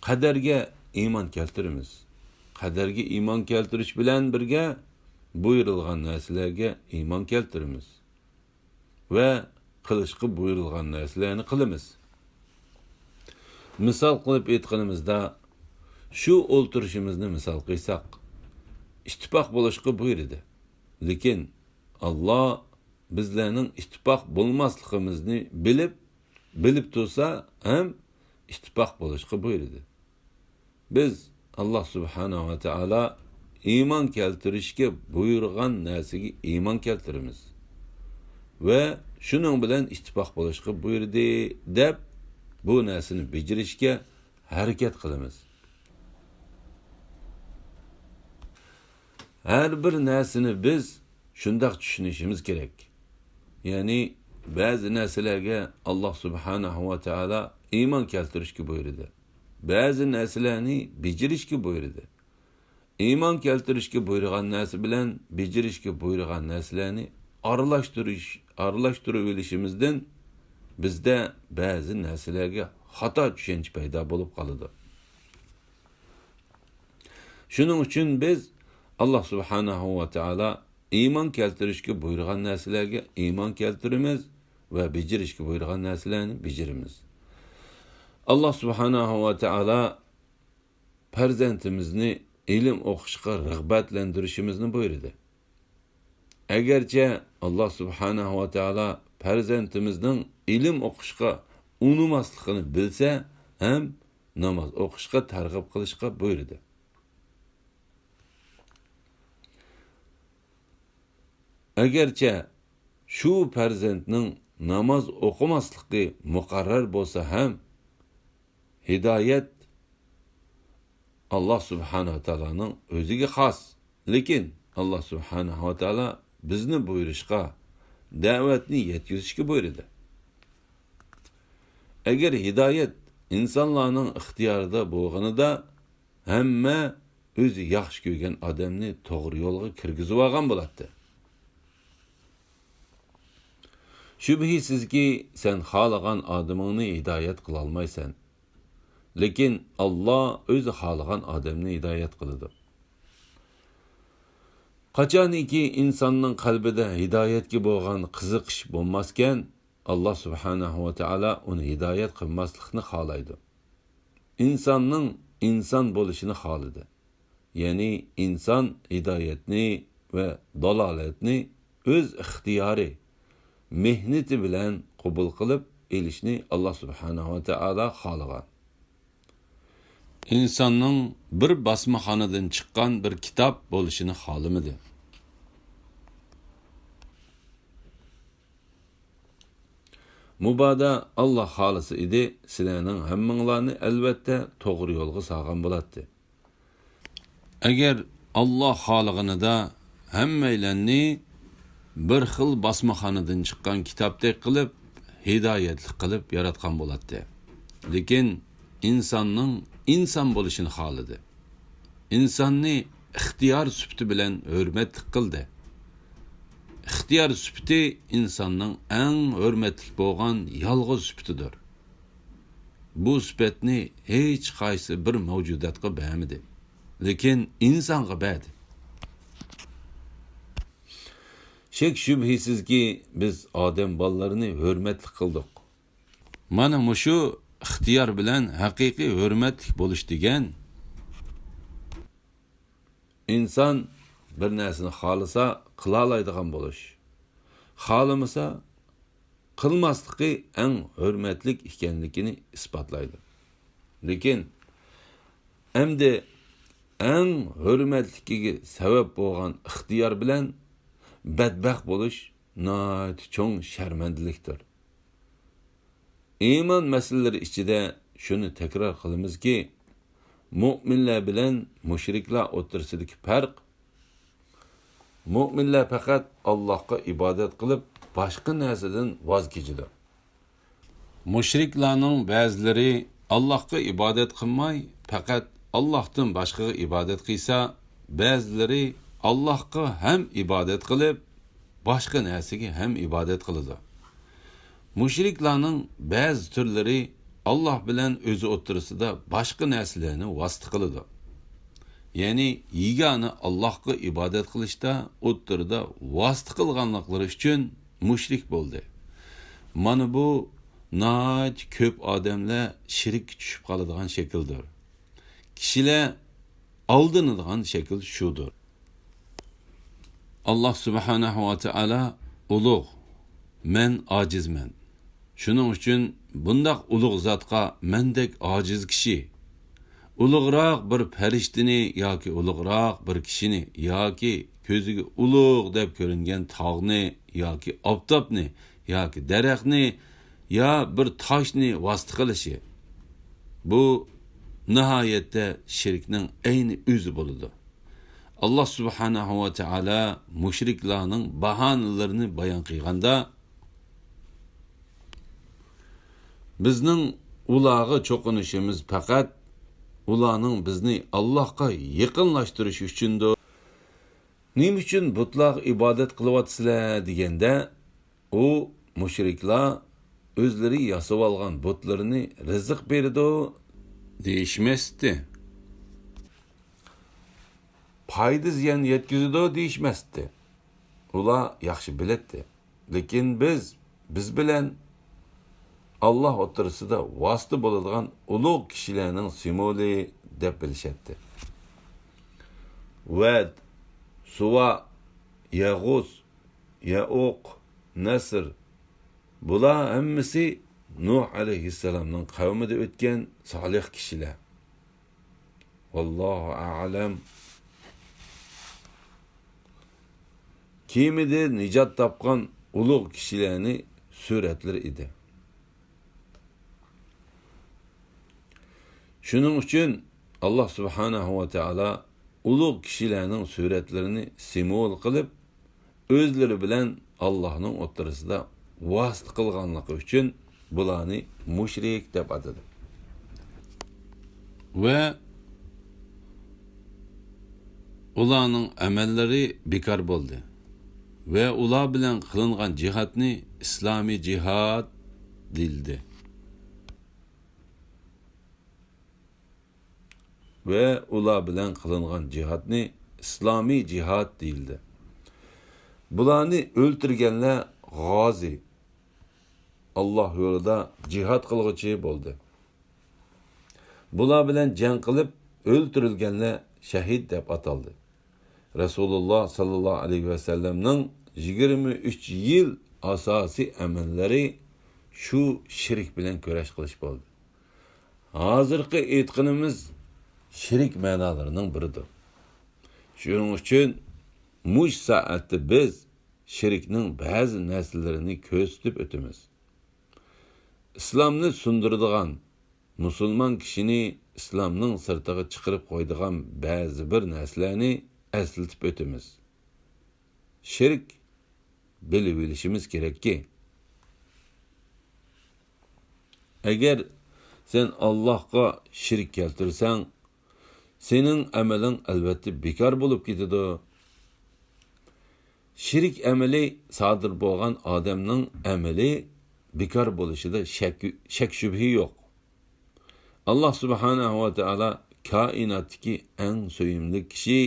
قەدەرگە ئىمان كەلتۈرىمىز. قەدەرگە ئىمان كەلتۈرۈش بىلەن بىرگە، بۇيرۇلغان نەرسىلەرگە ئىمان كەلتۈرىمىز ۋە قىلىشقا بۇيرۇلغان نەرسىلەرنى قىلىمىز. مىسال قىلىپ ئېيتقىنىمىزدا، شۇ ئولتۇرۇشىمىزنى مىسال قىلساق، ئىتتىپاق بولۇشقا بۇيرۇدى. لېكىن ئاللا بىزلەرنىڭ ئىتتىپاق بولماسلىقىمىزنى بىلىپ، بىلىپ تۇرسا ھەم ئىتتىپاق بولۇشقا بۇيرۇدى. بىز ئاللا سۇبھانەھۇ ۋە تائالا ئىمان كەلتۈرۈشكە بۇيرۇغان نەرسىگە ئىمان كەلتۈرىمىز ۋە شۇنىڭ بىلەن ئىتتىپاق بولۇشقا بۇيرۇدى دەپ، بۇ نەرسىنى بېجىرىشكە ھەرىكەت قىلىمىز. ھەر بىر نەرسىنى بىز شۇنداق چۈشىنىشىمىز كېرەك. يەنى بەزى نەرسىلەرگە ئاللا سۇبھانەھۇ ۋە تائالا ئىمان كەلتۈرۈشكە بۇيرۇدى. بەزى نەرسىلەرنى بېجىرىشكە بۇيرۇدى. ئىمان كەلتۈرۈشكە بۇيرۇغان نەرسە بىلەن بېجىرىشكە بۇيرۇغان نەرسىلەرنى ئارىلاشتۇرۇش، ئارىلاشتۇرۇۋېلىشىمىزدىن بىزدە بەزى نەرسىلەرگە خاتا چۈشەنچە پەيدا بولۇپ قالىدۇ. شۇنىڭ ئۈچۈن بىز ئاللا سۇبھانەھۇ ۋە تائالا ئىمان كەلتۈرۈشكە بۇيرۇغان نەرسىلەرگە ئىمان كەلتۈرىمىز ۋە بېجىرىشكە بۇيرۇغان نەرسىلەرنى بېجىرىمىز. ئاللا سۇبھانەھۇ ۋە تائالا پەرزەنتىمىزنى ئىلىم ئوقۇشقا رىغبەتلەندۈرۈشىمىزنى بۇيرۇدى. ئەگەرچە ئاللا سۇبھانەھۇ ۋە تائالا پەرزەنتىمىزنىڭ ئىلىم ئوقۇشقا ئۇنىماسلىقىنى بىلسە ھەم ناماز ئوقۇشقا تەرغىب قىلىشقا بۇيرۇدى. ئەگەرچە شۇ پەرزەنتنىڭ ناماز ئوقۇماسلىقى مۇقەررەر بولسا ھەم، ھىدايەت ئاللا سۇبھانەھۇ ۋە تائالانىڭ ئۆزىگە خاس. لېكىن ئاللا سۇبھانەھۇ ۋە تائالا بىزنى بۇيرۇشقا، دەۋەتنى يەتكۈزۈشكە بۇيرۇدى. ئەگەر ھىدايەت ئىنسانلارنىڭ ئىختىيارىدا بولغىنىدا، ھەممە ئۆزى ياخشى كۆرگەن ئادەمنى توغرا يولغا كىرگۈزۈۋالغان بولاتتى. شۈبھىسىزكى، سەن خالىغان ئادىمىڭنى ھىدايەت قىلالمايسەن. لېكىن ئاللا ئۆزى خالىغان ئادەمنى ھىدايەت قىلىدۇ. قاچانكى ئىنساننىڭ قەلبىدە ھىدايەتكە بولغان قىزىقىش بولماسكەن، ئاللا سۇبھانەھۇ ۋە تائالا ئۇنى ھىدايەت قىلماسلىقنى خالايدۇ. ئىنساننىڭ ئىنسان بولۇشىنى خالىدى. يەنى ئىنسان ھىدايەتنى ۋە دالالەتنى ئۆز ئىختىيارى، مېھنىتى بىلەن قوبۇل قىلىپ ئېلىشنى ئاللا سۇبھانەھۇ ۋە تائالا خالىغان. ئىنساننىڭ بىر باسمىخانىدىن چىققان بىر كىتاب بولۇشىنى خالىمىدى. مۇبادا ئاللا خالىسا ئىدى، سىلەرنىڭ ھەممىڭلارنى ئەلۋەتتە توغرا يولغا سالغان بولاتتى. ئەگەر ئاللا خالىغىنىدا ھەممەيلەننى بىر خىل باسمىخانىدىن چىققان كىتابتەك قىلىپ، ھىدايەتلىك قىلىپ ياراتقان بولاتتى. لېكىن ئىنساننىڭ ئىنسان بولۇشىنى خالىدى. ئىنساننى ئىختىيار سۈپىتى بىلەن ھۆرمەتلىك قىلدى. ئىختىيار سۈپىتى ئىنساننىڭ ئەڭ ھۆرمەتلىك بولغان يالغۇز سۈپىتىدۇر. بۇ سۈپەتنى ھېچقايسى بىر مەۋجۇداتقا بەرمىدى. لېكىن ئىنسانغا بەردى. شەك-شۈبھىسىزكى، بىز ئادەم بالىلىرىنى ھۆرمەتلىك قىلدۇق. مانا مۇشۇ ئىختىيار بىلەن ھەقىقىي ھۆرمەتلىك بولۇش دېگەن، ئىنسان بىر نەرسىنى خالىسا قىلالايدىغان بولۇش، خالىمىسا قىلماسلىقى ئەڭ ھۆرمەتلىك ئىكەنلىكىنى ئىسپاتلايدۇ. لېكىن ئەمدى ئەڭ ھۆرمەتلىكىگە سەۋەب بولغان ئىختىيار بىلەن بەتبەخت بولۇش ناھايىتى چوڭ شەرمەندىلىكتۇر. ئىمان مەسىلىلىرى ئىچىدە شۇنى تەكرار قىلىمىزكى، مۆمىنلەر بىلەن مۇشرىكلار ئوتتۇرىسىدىكى پەرق، مۆمىنلەر پەقەت ئاللاھقا ئىبادەت قىلىپ، باشقا نەرسىدىن ۋاز كېچىدۇ. مۇشرىكلارنىڭ بەزىلىرى ئاللاھقا ئىبادەت قىلماي، پەقەت ئاللاھتىن باشقىغا ئىبادەت قىلسا، بەزىلىرى ئاللاھقا ھەم ئىبادەت قىلىپ، باشقا نەرسىگە ھەم ئىبادەت قىلىدۇ. مۇشرىكلارنىڭ بەزى تۈرلىرى ئاللاھ بىلەن ئۆزى ئوتتۇرىسىدا باشقا نەرسىلەرنى ۋاسىتە قىلىدۇ. يەنى يېگانە ئاللاھقا ئىبادەت قىلىشتا ئوتتۇرىدا ۋاسىتە قىلغانلىقلىرى ئۈچۈن مۇشرىك بولدى. مانا بۇ ناھايىتى كۆپ ئادەملەر شىرككە چۈشۈپ قالىدىغان شەكىلدۇر. كىشىلەر ئالدىنىدىغان شەكىل شۇدۇر. ئاللاھ سۇبھانەھۇ ۋە تائالا ئۇلۇغ، مەن ئاجىزمەن. شۇنىڭ ئۈچۈن بۇنداق ئۇلۇغ زاتقا مەندەك ئاجىز كىشى، ئۇلۇغراق بىر پەرىشتىنى ياكى ئۇلۇغراق بىر كىشىنى ياكى كۆزىگە ئۇلۇغ دەپ كۆرۈنگەن تاغنى ياكى ئاپتاپنى ياكى دەرەخنى يا بىر تاشنى ۋاسىتە قىلىشى، بۇ ناھايەتتە شىركنىڭ ئەينى ئۆزى بولىدۇ. ئاللاھ سۇبھانەھۇ ۋە تائالا مۇشرىكلارنىڭ باھانىلىرىنى بايان قىلغاندا، بىزنىڭ ئۇلارغا چوقۇنۇشىمىز پەقەت ئۇلارنىڭ بىزنى ئاللاھقا يېقىنلاشتۇرۇشى ئۈچۈندۇر. نېمە ئۈچۈن بۇتلارغا ئىبادەت قىلىۋاتىسىلەر دېگەندە، ئۇ مۇشرىكلار ئۆزلىرى ياسىۋالغان بۇتلىرىنى رىزىق بېرىدۇ دېيىشمەستى. پايدا زىيان يەتكۈزىدۇ دېيىشمەستى. ئۇلار ياخشى بىلەتتى. لېكىن بىز، بىز بىلەن ئاللاھ ئوتتۇرىسىدا ۋاسىتە بولىدىغان ئۇلۇغ كىشىلەرنىڭ سىمۋولى دەپ بىلىشەتتى. ۋەد، سۇۋا، يەغۇس، يەئۇق، نەسر، بۇلار ھەممىسى نۇھ ئەلەيھىسسالامنىڭ قەۋمىدە ئۆتكەن سالىھ كىشىلەر. ۋاللاھۇ ئەئلەم. كېمىدە نىجات تاپقان ئۇلۇغ كىشىلەرنى سۈرەتلىرى ئىدى. شۇنىڭ ئۈچۈن ئاللاھ سۇبھانەھۇ ۋە تائالا ئۇلۇغ كىشىلەرنىڭ سۈرەتلىرىنى سىمۋول قىلىپ، ئۆزلىرى بىلەن ئاللاھنىڭ ئوتتۇرىسىدا ۋاسىتە قىلغانلىقى ئۈچۈن بۇلارنى مۇشرىك دەپ ئاتىدى. ۋە ئۇلارنىڭ ئەمەللىرى بىكار بولدى. ۋە ئۇلار بىلەن قىلىنغان جىھادنى ئىسلامىي جىھاد دېيىلدى. ۋە ئۇلار بىلەن قىلىنغان جىھادنى ئىسلامىي جىھاد دېيىلدى. بۇلارنى ئۆلتۈرگەنلەر غازى، ئاللاھ يولىدا جىھاد قىلغۇچى بولدى. بۇلار بىلەن جەڭ قىلىپ ئۆلتۈرۈلگەنلەر شەھىد دەپ ئاتالدى. رەسۇلۇللا ساللاللاھۇ ئەلەيھى ۋەسەللەمنىڭ يىگىرمە ئۈچ يىل ئاساسىي ئەمەللىرى شۇ شىرك بىلەن كۈرەش قىلىش بولدى. ھازىرقى ئېيتقىنىمىز شىرك مەنالىرىنىڭ بىرىدۇر. شۇنىڭ ئۈچۈن مۇشۇ سائەتتە بىز شىركنىڭ بەزى نەرسىلىرىنى كۆرسىتىپ ئۆتىمىز. ئىسلامنى سۇندۇرىدىغان، مۇسۇلمان كىشىنى ئىسلامنىڭ سىرتىغا چىقىرىپ قويىدىغان بەزى بىر نەرسىلەرنى ئەسلىتىپ ئۆتىمىز. شىرك بىلىۋېلىشىمىز كېرەككى، ئەگەر سەن ئاللاھقا شىرك كەلتۈرسەڭ، سېنىڭ ئەمىلىڭ ئەلۋەتتە بىكار بولۇپ كېتىدۇ. شىرك ئەمىلى سادىر بولغان ئادەمنىڭ ئەمىلى بىكار بولۇشىدا شەك، شەك شۈبھە يوق. ئاللاھ سۇبھانەھۇ ۋە تائالا كائىناتتىكى ئەڭ سۆيۈملۈك كىشى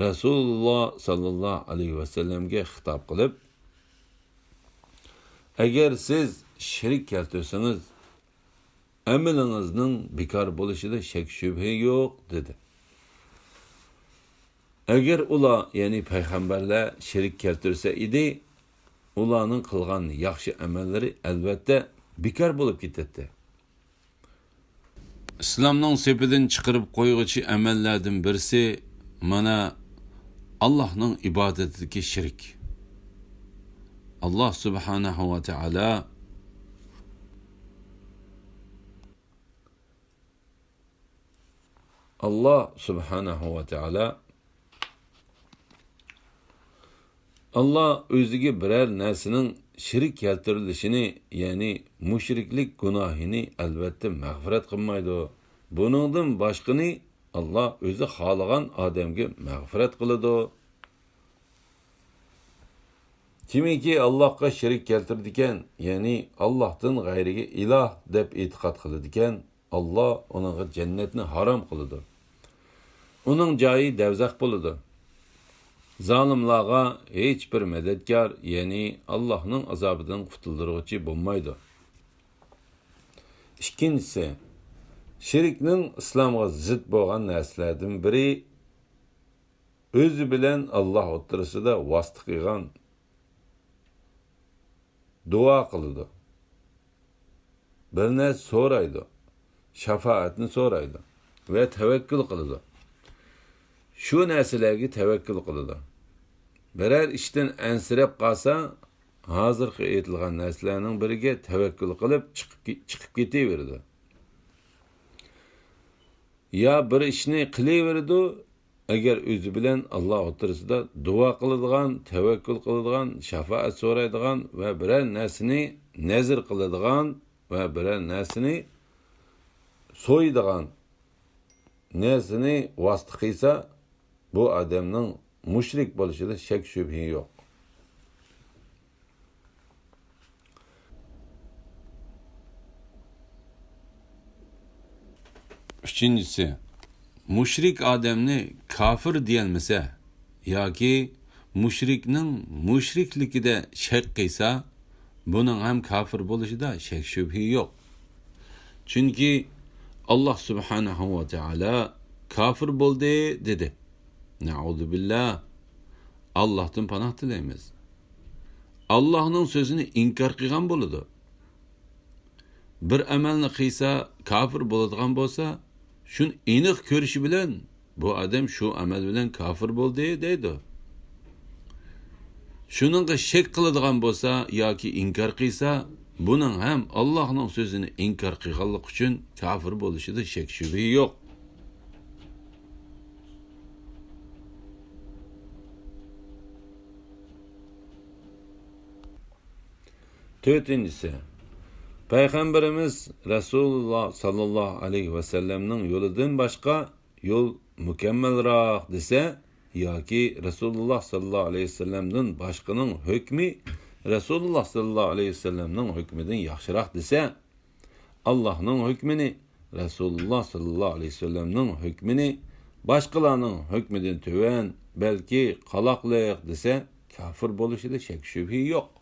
رەسۇلۇللا ساللاللاھۇ ئەلەيھى ۋەسەللەمگە خىتاب قىلىپ، ئەگەر سىز شىرك كەلتۈرسىڭىز، ئەمىلىڭىزنىڭ بىكار بولۇشىدا شەك شۈبھە يوق، دېدى. ئەگەر ئۇلار، يەنى پەيغەمبەرلەر شىرك كەلتۈرسە ئىدى، ئۇلارنىڭ قىلغان ياخشى ئەمەللىرى ئەلۋەتتە بىكار بولۇپ كېتەتتى. ئىسلامنىڭ سېپىدىن چىقىرىپ قويغۇچى ئەمەللەردىن بىرسى مانا ئاللاھنىڭ ئىبادىتىدىكى شىرك. ئاللاھ سۇبھانەھۇ ۋە تائالا، ئاللاھ سۇبھانەھۇ ۋە تائالا ئاللاھ ئۆزىگە بىرەر نەرسىنىڭ شېرىك كەلتۈرۈلۈشىنى، يەنى مۇشرىكلىك گۇناھىنى ئەلۋەتتە مەغپىرەت قىلمايدۇ. بۇنىڭدىن باشقىنى ئاللاھ ئۆزى خالىغان ئادەمگە مەغپىرەت قىلىدۇ. كىمكى ئاللاھقا شېرىك كەلتۈرىدىكەن، يەنى ئاللاھتىن غەيرىگە ئىلاھ دەپ ئېتىقاد قىلىدىكەن، ئاللاھ ئۇنىڭغا جەننەتنى ھارام قىلىدۇ. ئۇنىڭ جايى دەۋزەخ بولىدۇ. زالىملارغا ھېچبىر مەدەتكار، يەنى ئاللاھنىڭ ئازابىدىن قۇتۇلدۇرغۇچى بولمايدۇ. ئىككىنچىسى، شىركنىڭ ئىسلامغا زىت بولغان نەرسىلەردىن بىرى، ئۆزى بىلەن ئاللاھ ئوتتۇرىسىدا ۋاسىتە قىلغان، دۇئا قىلىدۇ، بىر نەرسە سورايدۇ، شاپائەتنى سورايدۇ ۋە تەۋەككۈل قىلىدۇ. شۇ نەرسىلەرگە تەۋەككۈل قىلىدۇ. بىرەر ئىشتىن ئەنسىرەپ قالسا، ھازىرقى ئېيتىلغان نەرسىلەرنىڭ بىرىگە تەۋەككۈل قىلىپ چىقىپ، چىقىپ كېتىۋېرىدۇ. يا بىر ئىشنى قىلىۋېرىدۇ، ئەگەر ئۆزى بىلەن ئاللاھ ئوتتۇرىسىدا دۇئا قىلىدىغان، تەۋەككۈل قىلىدىغان، شاپائەت سورايدىغان ۋە بىرەر نەرسىنى نەزىر قىلىدىغان ۋە بىرەر نەرسىنى سويىدىغان نەرسىنى ۋاسىتە قىلسا، بۇ ئادەمنىڭ مۇشرىك بولۇشىدا شەك شۈبھە يوق. ئۈچىنچىسى، مۇشرىك ئادەمنى كاپىر دېيەلمىسە ياكى مۇشرىكنىڭ مۇشرىكلىكىدە شەك قىلسا، بۇنىڭ ھەم كاپىر بولۇشىدا شەك شۈبھە يوق. چۈنكى ئاللاھ سۇبھانەھۇ ۋە تائالا كاپىر بولدى دېدى. نەئۇزۇبىللا. ئاللاھتىن پاناھ تىلەيمىز. ئاللاھنىڭ سۆزىنى ئىنكار قىلغان بولىدۇ. بىر ئەمەلنى قىلسا، كاپىر بولىدىغان بولسا، شۇنى ئېنىق كۆرۈشى بىلەن، بۇ ئادەم شۇ ئەمەل بىلەن كاپىر بولدى، دەيدۇ. شۇنىڭغا شەك قىلىدىغان بولسا ياكى ئىنكار قىلسا، بۇنىڭ ھەم ئاللاھنىڭ سۆزىنى ئىنكار قىلغانلىقى ئۈچۈن كاپىر بولۇشىدا شەك شۈبھە يوق. تۆتىنچىسى، پەيغەمبىرىمىز رەسۇلۇللا ساللاللاھۇ ئەلەيھى ۋەسەللەمنىڭ يولىدىن باشقا يول مۇكەممەلراق دېسە، ياكى رەسۇلۇللا ساللاللاھۇ ئەلەيھى ۋەسەللەمدىن باشقىنىڭ ھۆكمى رەسۇلۇللا ساللاللاھۇ ئەلەيھى ۋەسەللەمنىڭ ھۆكمىدىن ياخشىراق دېسە، ئاللاھنىڭ ھۆكمىنى، رەسۇلۇللا ساللاللاھۇ ئەلەيھى ۋەسەللەمنىڭ ھۆكمىنى باشقىلارنىڭ ھۆكمىدىن تۆۋەن، بەلكى قالاقلىق دېسە، كاپىر بولۇشىدا شەك شۈبھە يوق.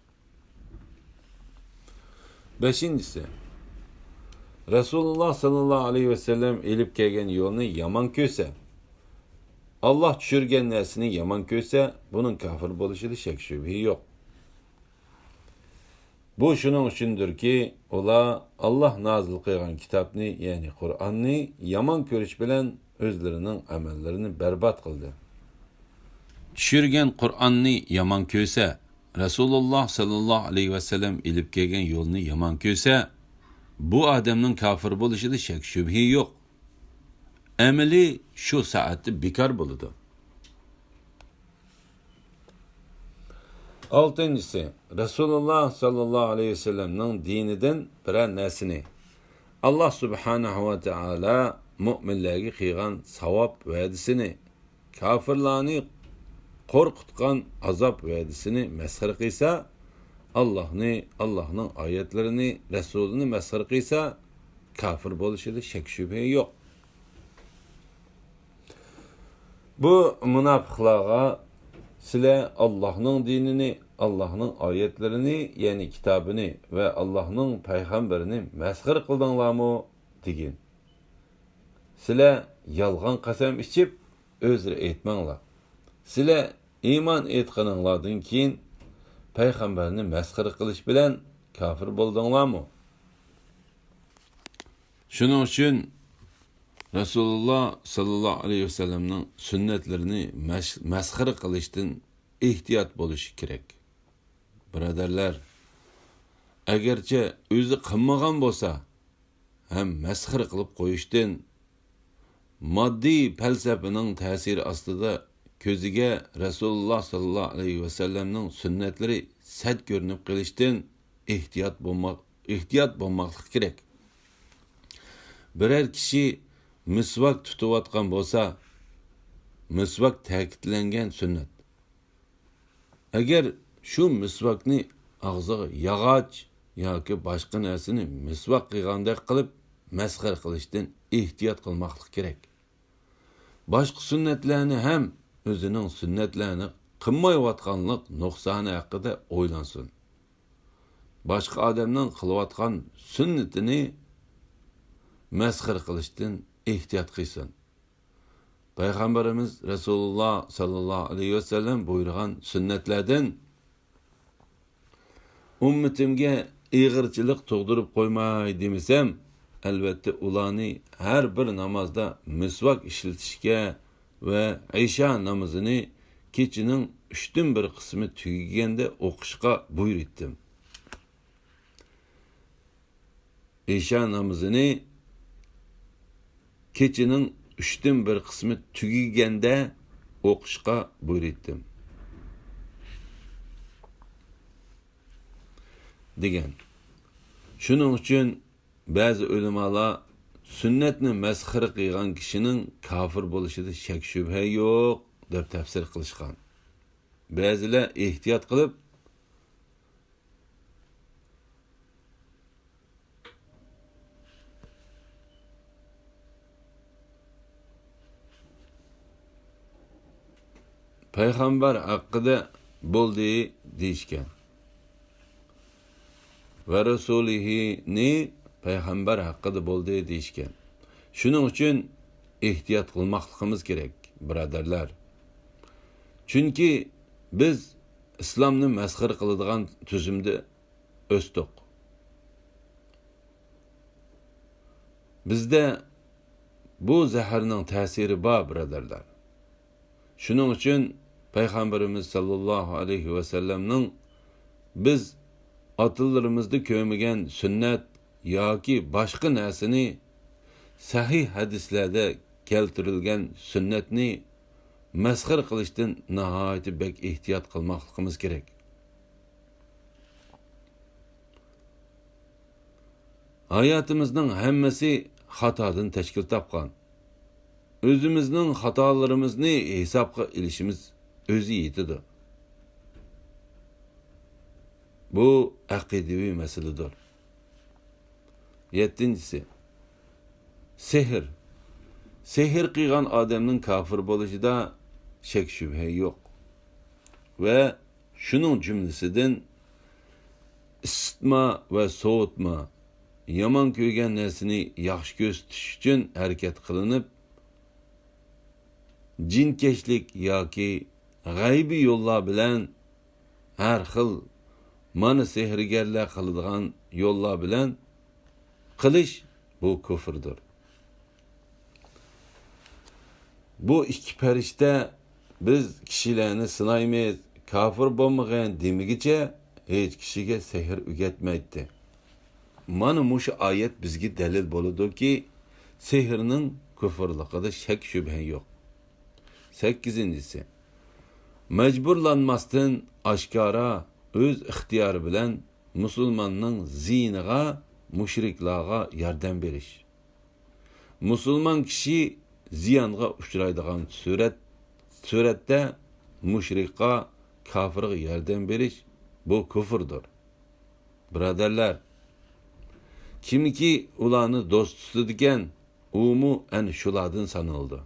بەشىنچىسى، رەسۇلۇللا ساللاللاھۇ ئەلەيھى ۋەسەللەم ئېلىپ كەلگەن يولنى يامان كۆرسە، ئاللاھ چۈشۈرگەن نەرسىنى يامان كۆرسە، بۇنىڭ كاپىر بولۇشىدا شەك-شۈبھە يوق. بۇ شۇنىڭ ئۈچۈندۇركى، ئۇلار ئاللاھ نازىل قىلغان كىتابنى، يەنى قۇرئاننى يامان كۆرۈش بىلەن ئۆزلىرىنىڭ ئەمەللىرىنى بەربات قىلدى. چۈشۈرگەن قۇرئاننى يامان كۆرسە، رەسۇلۇللاھ ساللاللاھۇ ئەلەيھى ۋەسەللەم ئېلىپ كەلگەن يولنى يامان كۆرسە، بۇ ئادەمنىڭ كاپىر بولۇشىدا شەك-شۈبھە يوق. ئەمىلى شۇ سائەتتە بىكار بولىدۇ. ئالتىنچىسى، رەسۇلۇللاھ ساللاللاھۇ ئەلەيھى ۋەسەللەمنىڭ دىنىدىن بىرەر نەرسىنى، ئاللاھ سۇبھانەھۇ ۋە تائالا مۆمىنلەرگە قىلغان ساۋاب ۋەدىسىنى، كاپىرلارنى قورقۇتقان ئازاب ۋەدىسىنى مەسخىرە قىلسا، ئاللاھنى، ئاللاھنىڭ ئايەتلىرىنى، رەسۇلىنى مەسخىرە قىلسا، كاپىر بولۇشىدا شەك-شۈبھە يوق. بۇ مۇناپىقلارغا، سىلەر ئاللاھنىڭ دىنىنى، ئاللاھنىڭ ئايەتلىرىنى، يەنى كىتابىنى ۋە ئاللاھنىڭ پەيغەمبىرىنى مەسخىرە قىلدىڭلارمۇ؟ دېگىن. سىلەر يالغان قەسەم ئىچىپ، ئۆزرە ئېيتماڭلار. سىلەر ئىمان ئېيتقىنىڭلاردىن كېيىن پەيغەمبەرنى مەسخىرە قىلىش بىلەن كاپىر بولدۇڭلارمۇ؟ شۇنىڭ ئۈچۈن رەسۇلۇللاھ ساللاللاھۇ ئەلەيھى ۋەسەللەمنىڭ سۈننەتلىرىنى مەش-، مەسخىرە قىلىشتىن ئېھتىيات بولۇش كېرەك. بۇرادەرلەر، ئەگەرچە ئۆزى قىلمىغان بولسا ھەم مەسخىرە قىلىپ قويۇشتىن، ماددىي پەلسەپىنىڭ تەسىرى ئاستىدا كۆزىگە رەسۇلۇللاھ ساللاللاھۇ ئەلەيھى ۋەسەللەمنىڭ سۈننەتلىرى سەت كۆرۈنۈپ قېلىشتىن ئېھتىيات بولماق، ئېھتىيات بولماقلىق كېرەك. بىرەر كىشى مىسۋاك تۇتۇۋاتقان بولسا، مىسۋاك تەكىتلەنگەن سۈننەت. ئەگەر شۇ مىسۋاكنى ئاغزىغا ياغاچ ياكى باشقا نەرسىنى مىسۋاك قىلغاندەك قىلىپ مەسخىرە قىلىشتىن ئېھتىيات قىلماقلىق كېرەك. باشقا سۈننەتلەرنى ھەم ئۆزىنىڭ سۈننەتلەرنى قىلمايۋاتقانلىق نۇقسانى ھەققىدە ئويلانسۇن. باشقا ئادەمنىڭ قىلىۋاتقان سۈننىتىنى مەسخىرە قىلىشتىن ئېھتىيات قىلسۇن. پەيغەمبىرىمىز رەسۇلۇللاھ ساللاللاھۇ ئەلەيھى ۋەسەللەم بۇيرۇغان سۈننەتلەردىن، ئۈممىتىمگە ئېغىرچىلىق تۇغدۇرۇپ قويماي دېمىسەم، ئەلۋەتتە ئۇلارنى ھەر بىر نامازدا مىسۋاك ئىشلىتىشكە ۋە ئىشا نامىزىنى كېچىنىڭ ئۈچتىن بىر قىسمى تۈگىگەندە ئوقۇشقا بۇيرۇيتتىم. ئىشا نامىزىنى كېچىنىڭ ئۈچتىن بىر قىسمى تۈگىگەندە ئوقۇشقا بۇيرۇيتتىم، دېگەن. شۇنىڭ ئۈچۈن بەزى ئۆلىمالار سۈننەتنى مەسخىرە قىلغان كىشىنىڭ كاپىر بولۇشىدا شەك-شۈبھە يوق، دەپ تەپسىر قىلىشقان. بەزىلەر ئېھتىيات قىلىپ، پەيغەمبەر ھەققىدە بولدى دېيىشكەن. ۋە رەسۇلىھىنى پەيغەمبەر ھەققىدە بولدى دېيىشكەن. شۇنىڭ ئۈچۈن ئېھتىيات قىلماقلىقىمىز كېرەك، بۇرادەرلەر. چۈنكى بىز ئىسلامنى مەسخىرە قىلىدىغان تۈزۈمدە ئۆستۇق. بىزدە بۇ زەھەرنىڭ تەسىرى بار، بۇرادەرلەر. شۇنىڭ ئۈچۈن پەيغەمبىرىمىز ساللاللاھۇ ئەلەيھى ۋەسەللەمنىڭ بىز ئاتىلىرىمىزدا كۆرمىگەن سۈننەت ياكى باشقا نەرسىنى، سەھىھ ھەدىسلەردە كەلتۈرۈلگەن سۈننەتنى مەسخىرە قىلىشتىن ناھايىتى بەك ئېھتىيات قىلماقلىقىمىز كېرەك. ھاياتىمىزنىڭ ھەممىسى خاتادىن تەشكىل تاپقان. ئۆزىمىزنىڭ خاتالىرىمىزنى ھېسابقا ئېلىشىمىز ئۆزى يېتىدۇ. بۇ ئەقىدىۋى مەسىلىدۇر. يەتتىنچىسى، سېھىر. سېھىر قىلغان ئادەمنىڭ كاپىر بولۇشىدا شەك-شۈبھە يوق. ۋە شۇنىڭ جۈملىسىدىن ئىسسىتما ۋە سوۋۇتما، يامان كۆرگەن نەرسىنى ياخشى كۆرسىتىش ئۈچۈن ھەرىكەت قىلىنىپ، جىنكەشلىك ياكى غەيبىي يوللار بىلەن، ھەر خىل مانا سېھىرگەرلەر قىلىدىغان يوللار بىلەن قىلىش، بۇ كۇفۇردۇر. بۇ ئىككى پەرىشتە بىز كىشىلەرنى سىنايمىز، كاپىر بولمىغىن دېمىگىچە ھېچ كىشىگە سېھىر ئۆگەتمەيتتى. مانا مۇشۇ ئايەت بىزگە دەلىل بولىدۇكى، سېھىرنىڭ كۇفۇرلۇقىدا شەك-شۈبھە يوق. سەككىزىنچىسى، مەجبۇرلانماستىن ئاشكارا ئۆز ئىختىيارى بىلەن مۇسۇلماننىڭ زىيىنىغا، مۇشرىكلارغا ياردەم بېرىش. مۇسۇلمان كىشى زىيانغا ئۇچرايدىغان سۈرەت، سۈرەتتە مۇشرىكقا، كاپىرغا ياردەم بېرىش، بۇ كۇفۇردۇر. بۇرادەرلەر، كىمكى ئۇلارنى دوست تۇتىدىكەن، ئۇمۇ ئەنە شۇلاردىن سانىلىدۇ.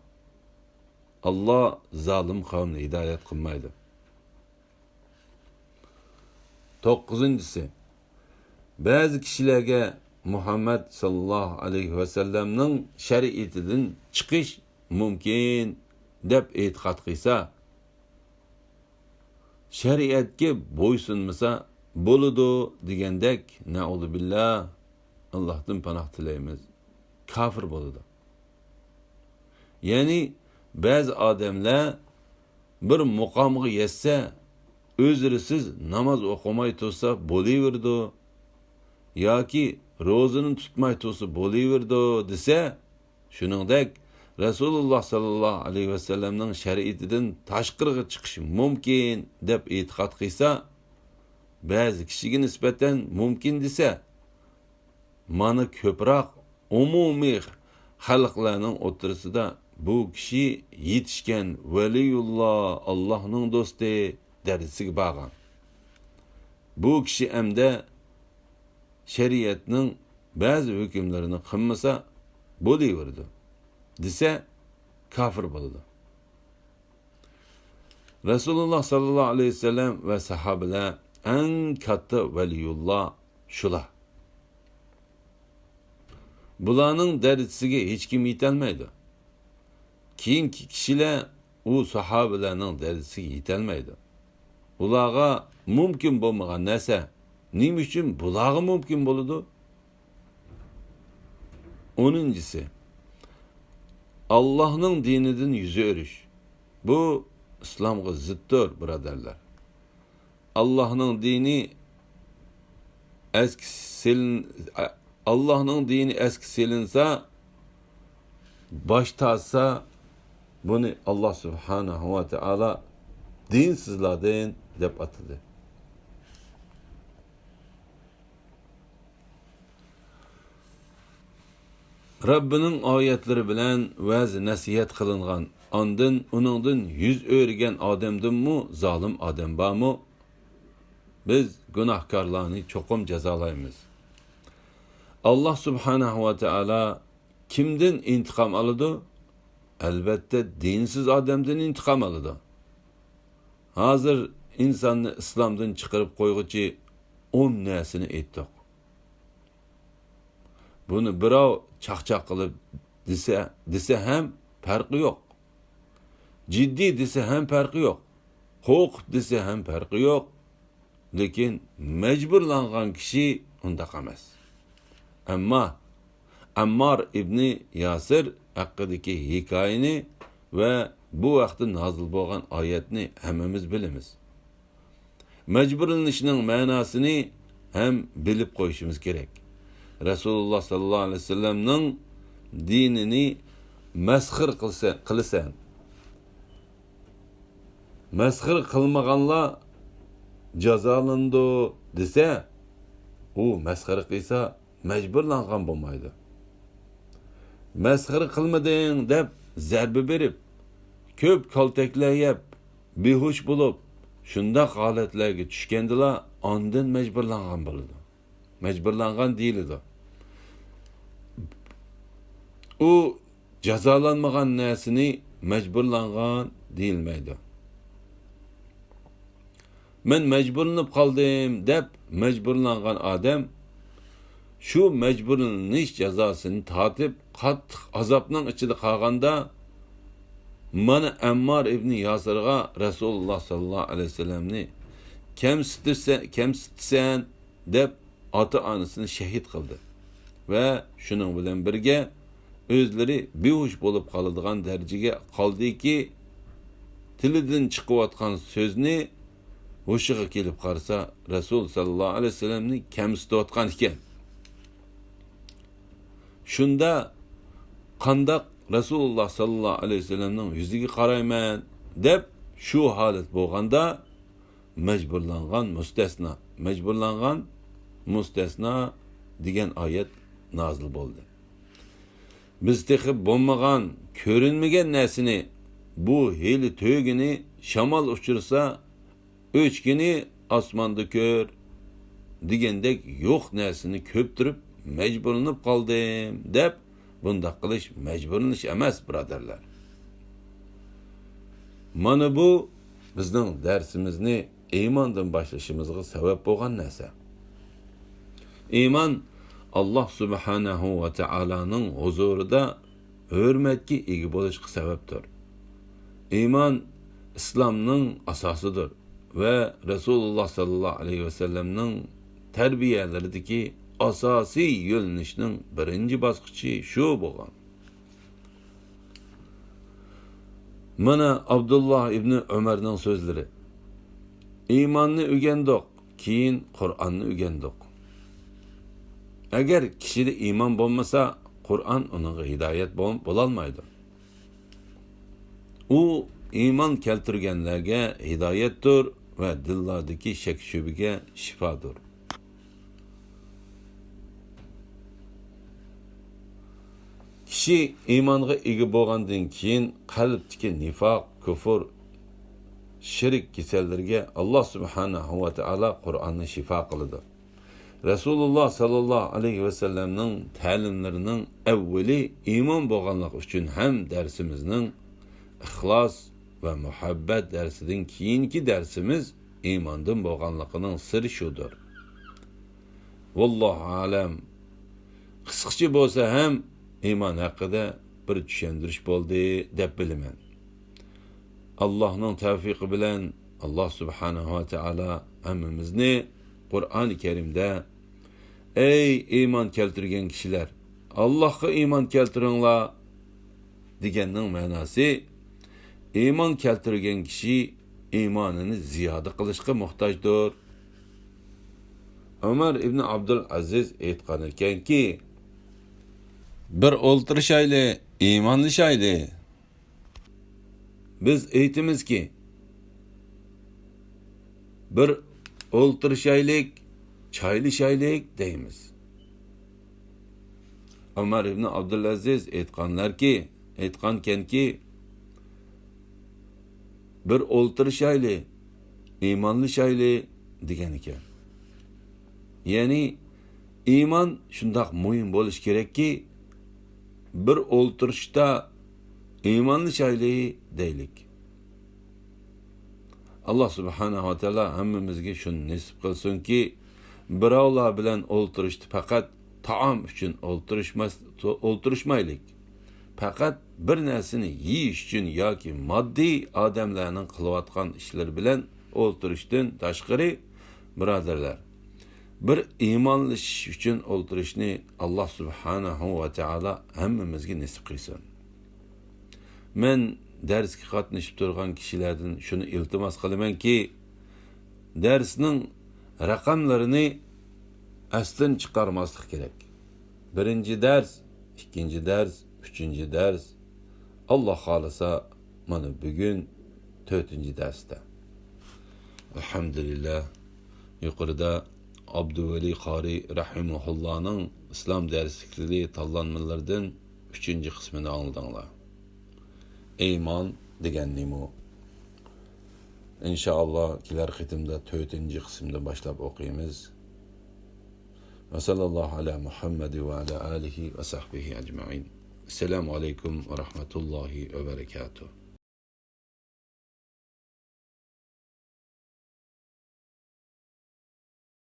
ئاللا زالىم قەۋمنى ھىدايەت قىلمايدۇ. توققۇزىنچىسى، بەزى كىشىلەرگە مۇھەممەد ساللاللاھۇ ئەلەيھى ۋەسەللەمنىڭ شەرىئىتىدىن چىقىش مۇمكىن دەپ ئېتىقاد قىلسا، شەرىئەتكە بويسۇنمىسا بولىدۇ دېگەندەك، نەئۇزۇبىللا، ئاللاھتىن پاناھ تىلەيمىز، كاپىر بولىدۇ. يەنى بەزى ئادەملەر بىر مۇقامغا يەتسە، ئۆزرىسىز ناماز ئوقۇماي تۇرسا بولۇۋېرىدۇ ياكى روزىنى تۇتماي تۇرسا بولۇۋېرىدۇ دېسە، شۇنىڭدەك رەسۇلۇللا ساللاللاھۇ ئەلەيھى ۋەسەللەمنىڭ شەرىئىتىدىن تاشقىرىغا چىقىش مۇمكىن دەپ ئېتىقاد قىلسا، بەزى كىشىگە نىسبەتەن مۇمكىن دېسە، مانا كۆپرەك ئومۇمىي خەلقلەرنىڭ ئوتتۇرىسىدا بۇ كىشى يېتىشكەن ۋەلىيۇللا، ئاللاھنىڭ دوستى دەرىجىسىگە بارغان. بۇ كىشى ئەمدى شەرىئەتنىڭ بەزى ھۆكۈملىرىنى قىلمىسا بولۇۋېرىدۇ دېسە، كاپىر بولىدۇ. رەسۇلۇللا ساللاللاھۇ ئەلەيھى ۋەسەللەم ۋە ساھابىلەر ئەڭ كاتتا ۋەلىيۇللا شۇلار. بۇلارنىڭ دەرىجىسىگە ھېچكىم يېتەلمەيدۇ. كېيىنكى كىشىلەر ئۇ ساھابىلەرنىڭ دەرىجىسىگە يېتەلمەيدۇ. ئۇلارغا مۇمكىن بولمىغان نەرسە نېمە ئۈچۈن بۇلارغا مۇمكىن بولىدۇ؟ ئونىنچىسى، ئاللاھنىڭ دىنىدىن يۈز ئۆرۈش. بۇ ئىسلامغا زىتتۇر، بۇرادەرلەر. ئاللاھنىڭ دىنى ئەسكى سېلىن-، ئاللاھنىڭ دىنى ئەسكى سېلىنسا، باش تارتسا، بۇنى ئاللا سۇبھانەھۇ ۋە تائالا دىنسىزلاردىن دەپ ئاتىدى. رەببىنىڭ ئايەتلىرى بىلەن ۋەز-نەسىھەت قىلىنغان، ئاندىن ئۇنىڭدىن يۈز ئۆرۈگەن ئادەمدىنمۇ زالىم ئادەم بارمۇ؟ بىز گۇناھكارلارنى چوقۇم جازالايمىز. ئاللا سۇبھانەھۇ ۋە تائالا كىمدىن ئىنتىقام ئالىدۇ؟ ئەلۋەتتە، دىنسىز ئادەمدىن ئىنتىقام ئالىدۇ. ھازىر ئىنساننى ئىسلامدىن چىقىرىپ قويغۇچى ئون نەرسىنى ئېيتتۇق. بۇنى بىراۋ چاقچاق قىلىپ دېسە، دېسە ھەم پەرقى يوق. جىددىي دېسە ھەم پەرقى يوق. قورقۇپ دېسە ھەم پەرقى يوق. لېكىن مەجبۇرلانغان كىشى ئۇنداق ئەمەس. ئەمما ئەممار ئىبنى ياسىر ھەققىدىكى ھېكايىنى ۋە بۇ ھەقتە نازىل بولغان ئايەتنى ھەممىمىز بىلىمىز. مەجبۇرلىنىشنىڭ مەناسىنى ھەم بىلىپ قويۇشىمىز كېرەك. رەسۇلۇللا ساللاللاھۇ ئەلەيھى ۋەسەللەمنىڭ دىنىنى مەسخىرە قىلسا، قىلىسەن. مەسخىرە قىلمىغانلار جازالىنىدۇ دېسە، ئۇ مەسخىرە قىلسا مەجبۇرلانغان بولمايدۇ. مەسخىرە قىلمىدىڭ دەپ زەربە بېرىپ، كۆپ كالتەكلەر يەپ، بىھۇش بولۇپ، شۇنداق ھالەتلەرگە چۈشكەندىلا ئاندىن مەجبۇرلانغان بولىدۇ. مەجبۇرلانغان دېيىلىدۇ. ئۇ جازالانمىغان نەرسىنى مەجبۇرلانغان دېيىلمەيدۇ. مەن مەجبۇرلىنىپ قالدىم دەپ مەجبۇرلانغان ئادەم شۇ مەجبۇرلىنىش جازاسىنى تارتىپ، قاتتىق ئازابنىڭ ئىچىدە قالغاندا، مانا ئەممار ئىبنى ياسىرغا رەسۇلۇللاھ ساللاللاھۇ ئەلەيھى ۋەسەللەمنى كەمسىتىسەن، كەمسىتىسەن دەپ ئاتا-ئانىسىنى شەھىد قىلدى ۋە شۇنىڭ بىلەن بىرگە ئۆزلىرى بىھوش بولۇپ قالىدىغان دەرىجىگە قالدىكى، تىلىدىن چىقىۋاتقان سۆزنى ھوشىغا كېلىپ قارىسا، رەسۇل ساللاللاھۇ ئەلەيھى ۋەسەللەمنى كەمسىتىۋاتقان ئىكەن. شۇندا قانداق رەسۇلۇللاھ ساللاللاھۇ ئەلەيھى ۋەسەللەمنىڭ يۈزىگە قارايمەن دەپ شۇ ھالەت بولغاندا، مەجبۇرلانغان مۇستەسنا، مەجبۇرلانغان مۇستەسنا دېگەن ئايەت نازىل بولدى. بىز تېخى بولمىغان، كۆرۈنمىگەن نەرسىنى، بۇ ھېلى تۆگىنى شامال ئۇچۇرسا، ئۆچكىنى ئاسماندا كۆر دېگەندەك يوق نەرسىنى كۆپتۈرۈپ مەجبۇرلىنىپ قالدىم دەپ، بۇنداق قىلىش مەجبۇرلىنىش ئەمەس، بۇرادەرلەر. مانا بۇ بىزنىڭ دەرسىمىزنى ئىماندىن باشلىشىمىزغا سەۋەب بولغان نەرسە. ئىمان ئاللاھ سۇبھانەھۇ ۋە تائالانىڭ ھۇزۇرىدا ھۆرمەتكە ئىگە بولۇشقا سەۋەبتۇر. ئىمان ئىسلامنىڭ ئاساسىدۇر ۋە رەسۇلۇللاھ ساللاللاھۇ ئەلەيھى ۋەسەللەمنىڭ تەربىيەلىرىدىكى ئاساسىي يۆنىلىشنىڭ بىرىنچى باسقۇچى شۇ بولغان. مانا ئابدۇللاھ ئىبنى ئۆمەرنىڭ سۆزلىرى. ئىماننى ئۆگەندۇق، كېيىن قۇرئاننى ئۆگەندۇق. ئەگەر كىشىدە ئىمان بولمىسا، قۇرئان ئۇنىڭغا ھىدايەت بول-، بولالمايدۇ. ئۇ ئىمان كەلتۈرگەنلەرگە ھىدايەتتۇر ۋە دىللاردىكى شەك-شۈبھىگە شىپادۇر. كىشى ئىمانغا ئىگە بولغاندىن كېيىن، قەلبتىكى نىفاق، كۇفۇر، شىرك كېسەللىرىگە ئاللاھ سۇبھانەھۇ ۋە تائالا قۇرئاندا شىپا قىلىدۇ. رەسۇلۇللاھ ساللاللاھۇ ئەلەيھى ۋەسەللەمنىڭ تەلىملىرىنىڭ ئەۋۋىلى ئىمان بولغانلىقى ئۈچۈن ھەم دەرسىمىزنىڭ ئىخلاس ۋە مۇھەببەت دەرسىدىن كېيىنكى دەرسىمىز ئىماندىن بولغانلىقىنىڭ سىرى شۇدۇر. ۋاللاھۇ ئەلەم. قىسقىچە بولسا ھەم ئىمان ھەققىدە بىر چۈشەندۈرۈش بولدى دەپ بىلىمەن. ئاللاھنىڭ تەۋپىقى بىلەن ئاللاھ سۇبھانەھۇ ۋە تائالا ھەممىمىزنى قۇرئانى كەرىمدە، «ئەي ئىمان كەلتۈرگەن كىشىلەر، ئاللاھقا ئىمان كەلتۈرۈڭلار» دېگەننىڭ مەناسى، ئىمان كەلتۈرگەن كىشى ئىمانىنى زىيادە قىلىشقا موھتاجدۇر. ئۆمەر ئىبنى ئابدۇل ئەزىز ئېيتقان ئىكەنكى، «بىر ئولتۇرۇشايلى، ئىمانلىشايلى.» بىز ئېيتىمىزكى، «بىر ئولتۇرۇشايلىك، چايلىشايلىك» دەيمىز. ئۆمەر ئىبنى ئابدۇلئەزىز ئېيتقانلاركى، ئېيتقانكەنكى، «بىر ئولتۇرۇشايلى، ئىمانلىشايلى» دېگەن ئىكەن. يەنى ئىمان شۇنداق مۇھىم بولۇشى كېرەككى، «بىر ئولتۇرۇشتا ئىمانلىشايلى» دەيلىك. ئاللاھ سۇبھانەھۇ ۋە تائالا ھەممىمىزگە شۇنى نېسىپ قىلسۇنكى، بىراۋلار بىلەن ئولتۇرۇشتا پەقەت تائام ئۈچۈن ئولتۇرۇشماس-، ئولتۇرۇشمايلىك. پەقەت بىر نەرسىنى يېيىش ئۈچۈن ياكى ماددىي ئادەملەرنىڭ قىلىۋاتقان ئىشلىرى بىلەن ئولتۇرۇشتىن تاشقىرى، بۇرادەرلەر، بىر ئىمانلىشىش ئۈچۈن ئولتۇرۇشنى ئاللاھ سۇبھانەھۇ ۋە تائالا ھەممىمىزگە نېسىپ قىلسۇن. مەن دەرسكە قاتنىشىپ تۇرغان كىشىلەردىن شۇنى ئىلتىماس قىلىمەنكى، دەرسنىڭ رەقەملىرىنى ئەستىن چىقارماسلىق كېرەك. بىرىنچى دەرس، ئىككىنچى دەرس، ئۈچىنچى دەرس، ئاللاھ خالىسا، مانا بۈگۈن تۆتىنچى دەرستە. ئەلھەمدۇلىللاھ، يۇقىرىدا ئابدۇۋەلى قارى رەھىمەھۇللانىڭ ئىسلام دەرسلىكلىرى تاللانمىلىرىدىن ئۈچىنچى قىسمىنى ئاڭلىدىڭلار. ئىمان دېگەن نېمە؟ ئىنشائاللاھ، كېلەر قېتىمدا تۆتىنچى قىسىمدىن باشلاپ ئوقۇيمىز. ۋە ساللاللاھۇ ئەلا مۇھەممەد ۋە ئەلا ئالىھى ۋە سەھبىھى ئەجمەئىن. ئەسسالامۇ ئەلەيكۇم ۋە رەھمەتۇللاھى ۋە بەرەكاتۇھ.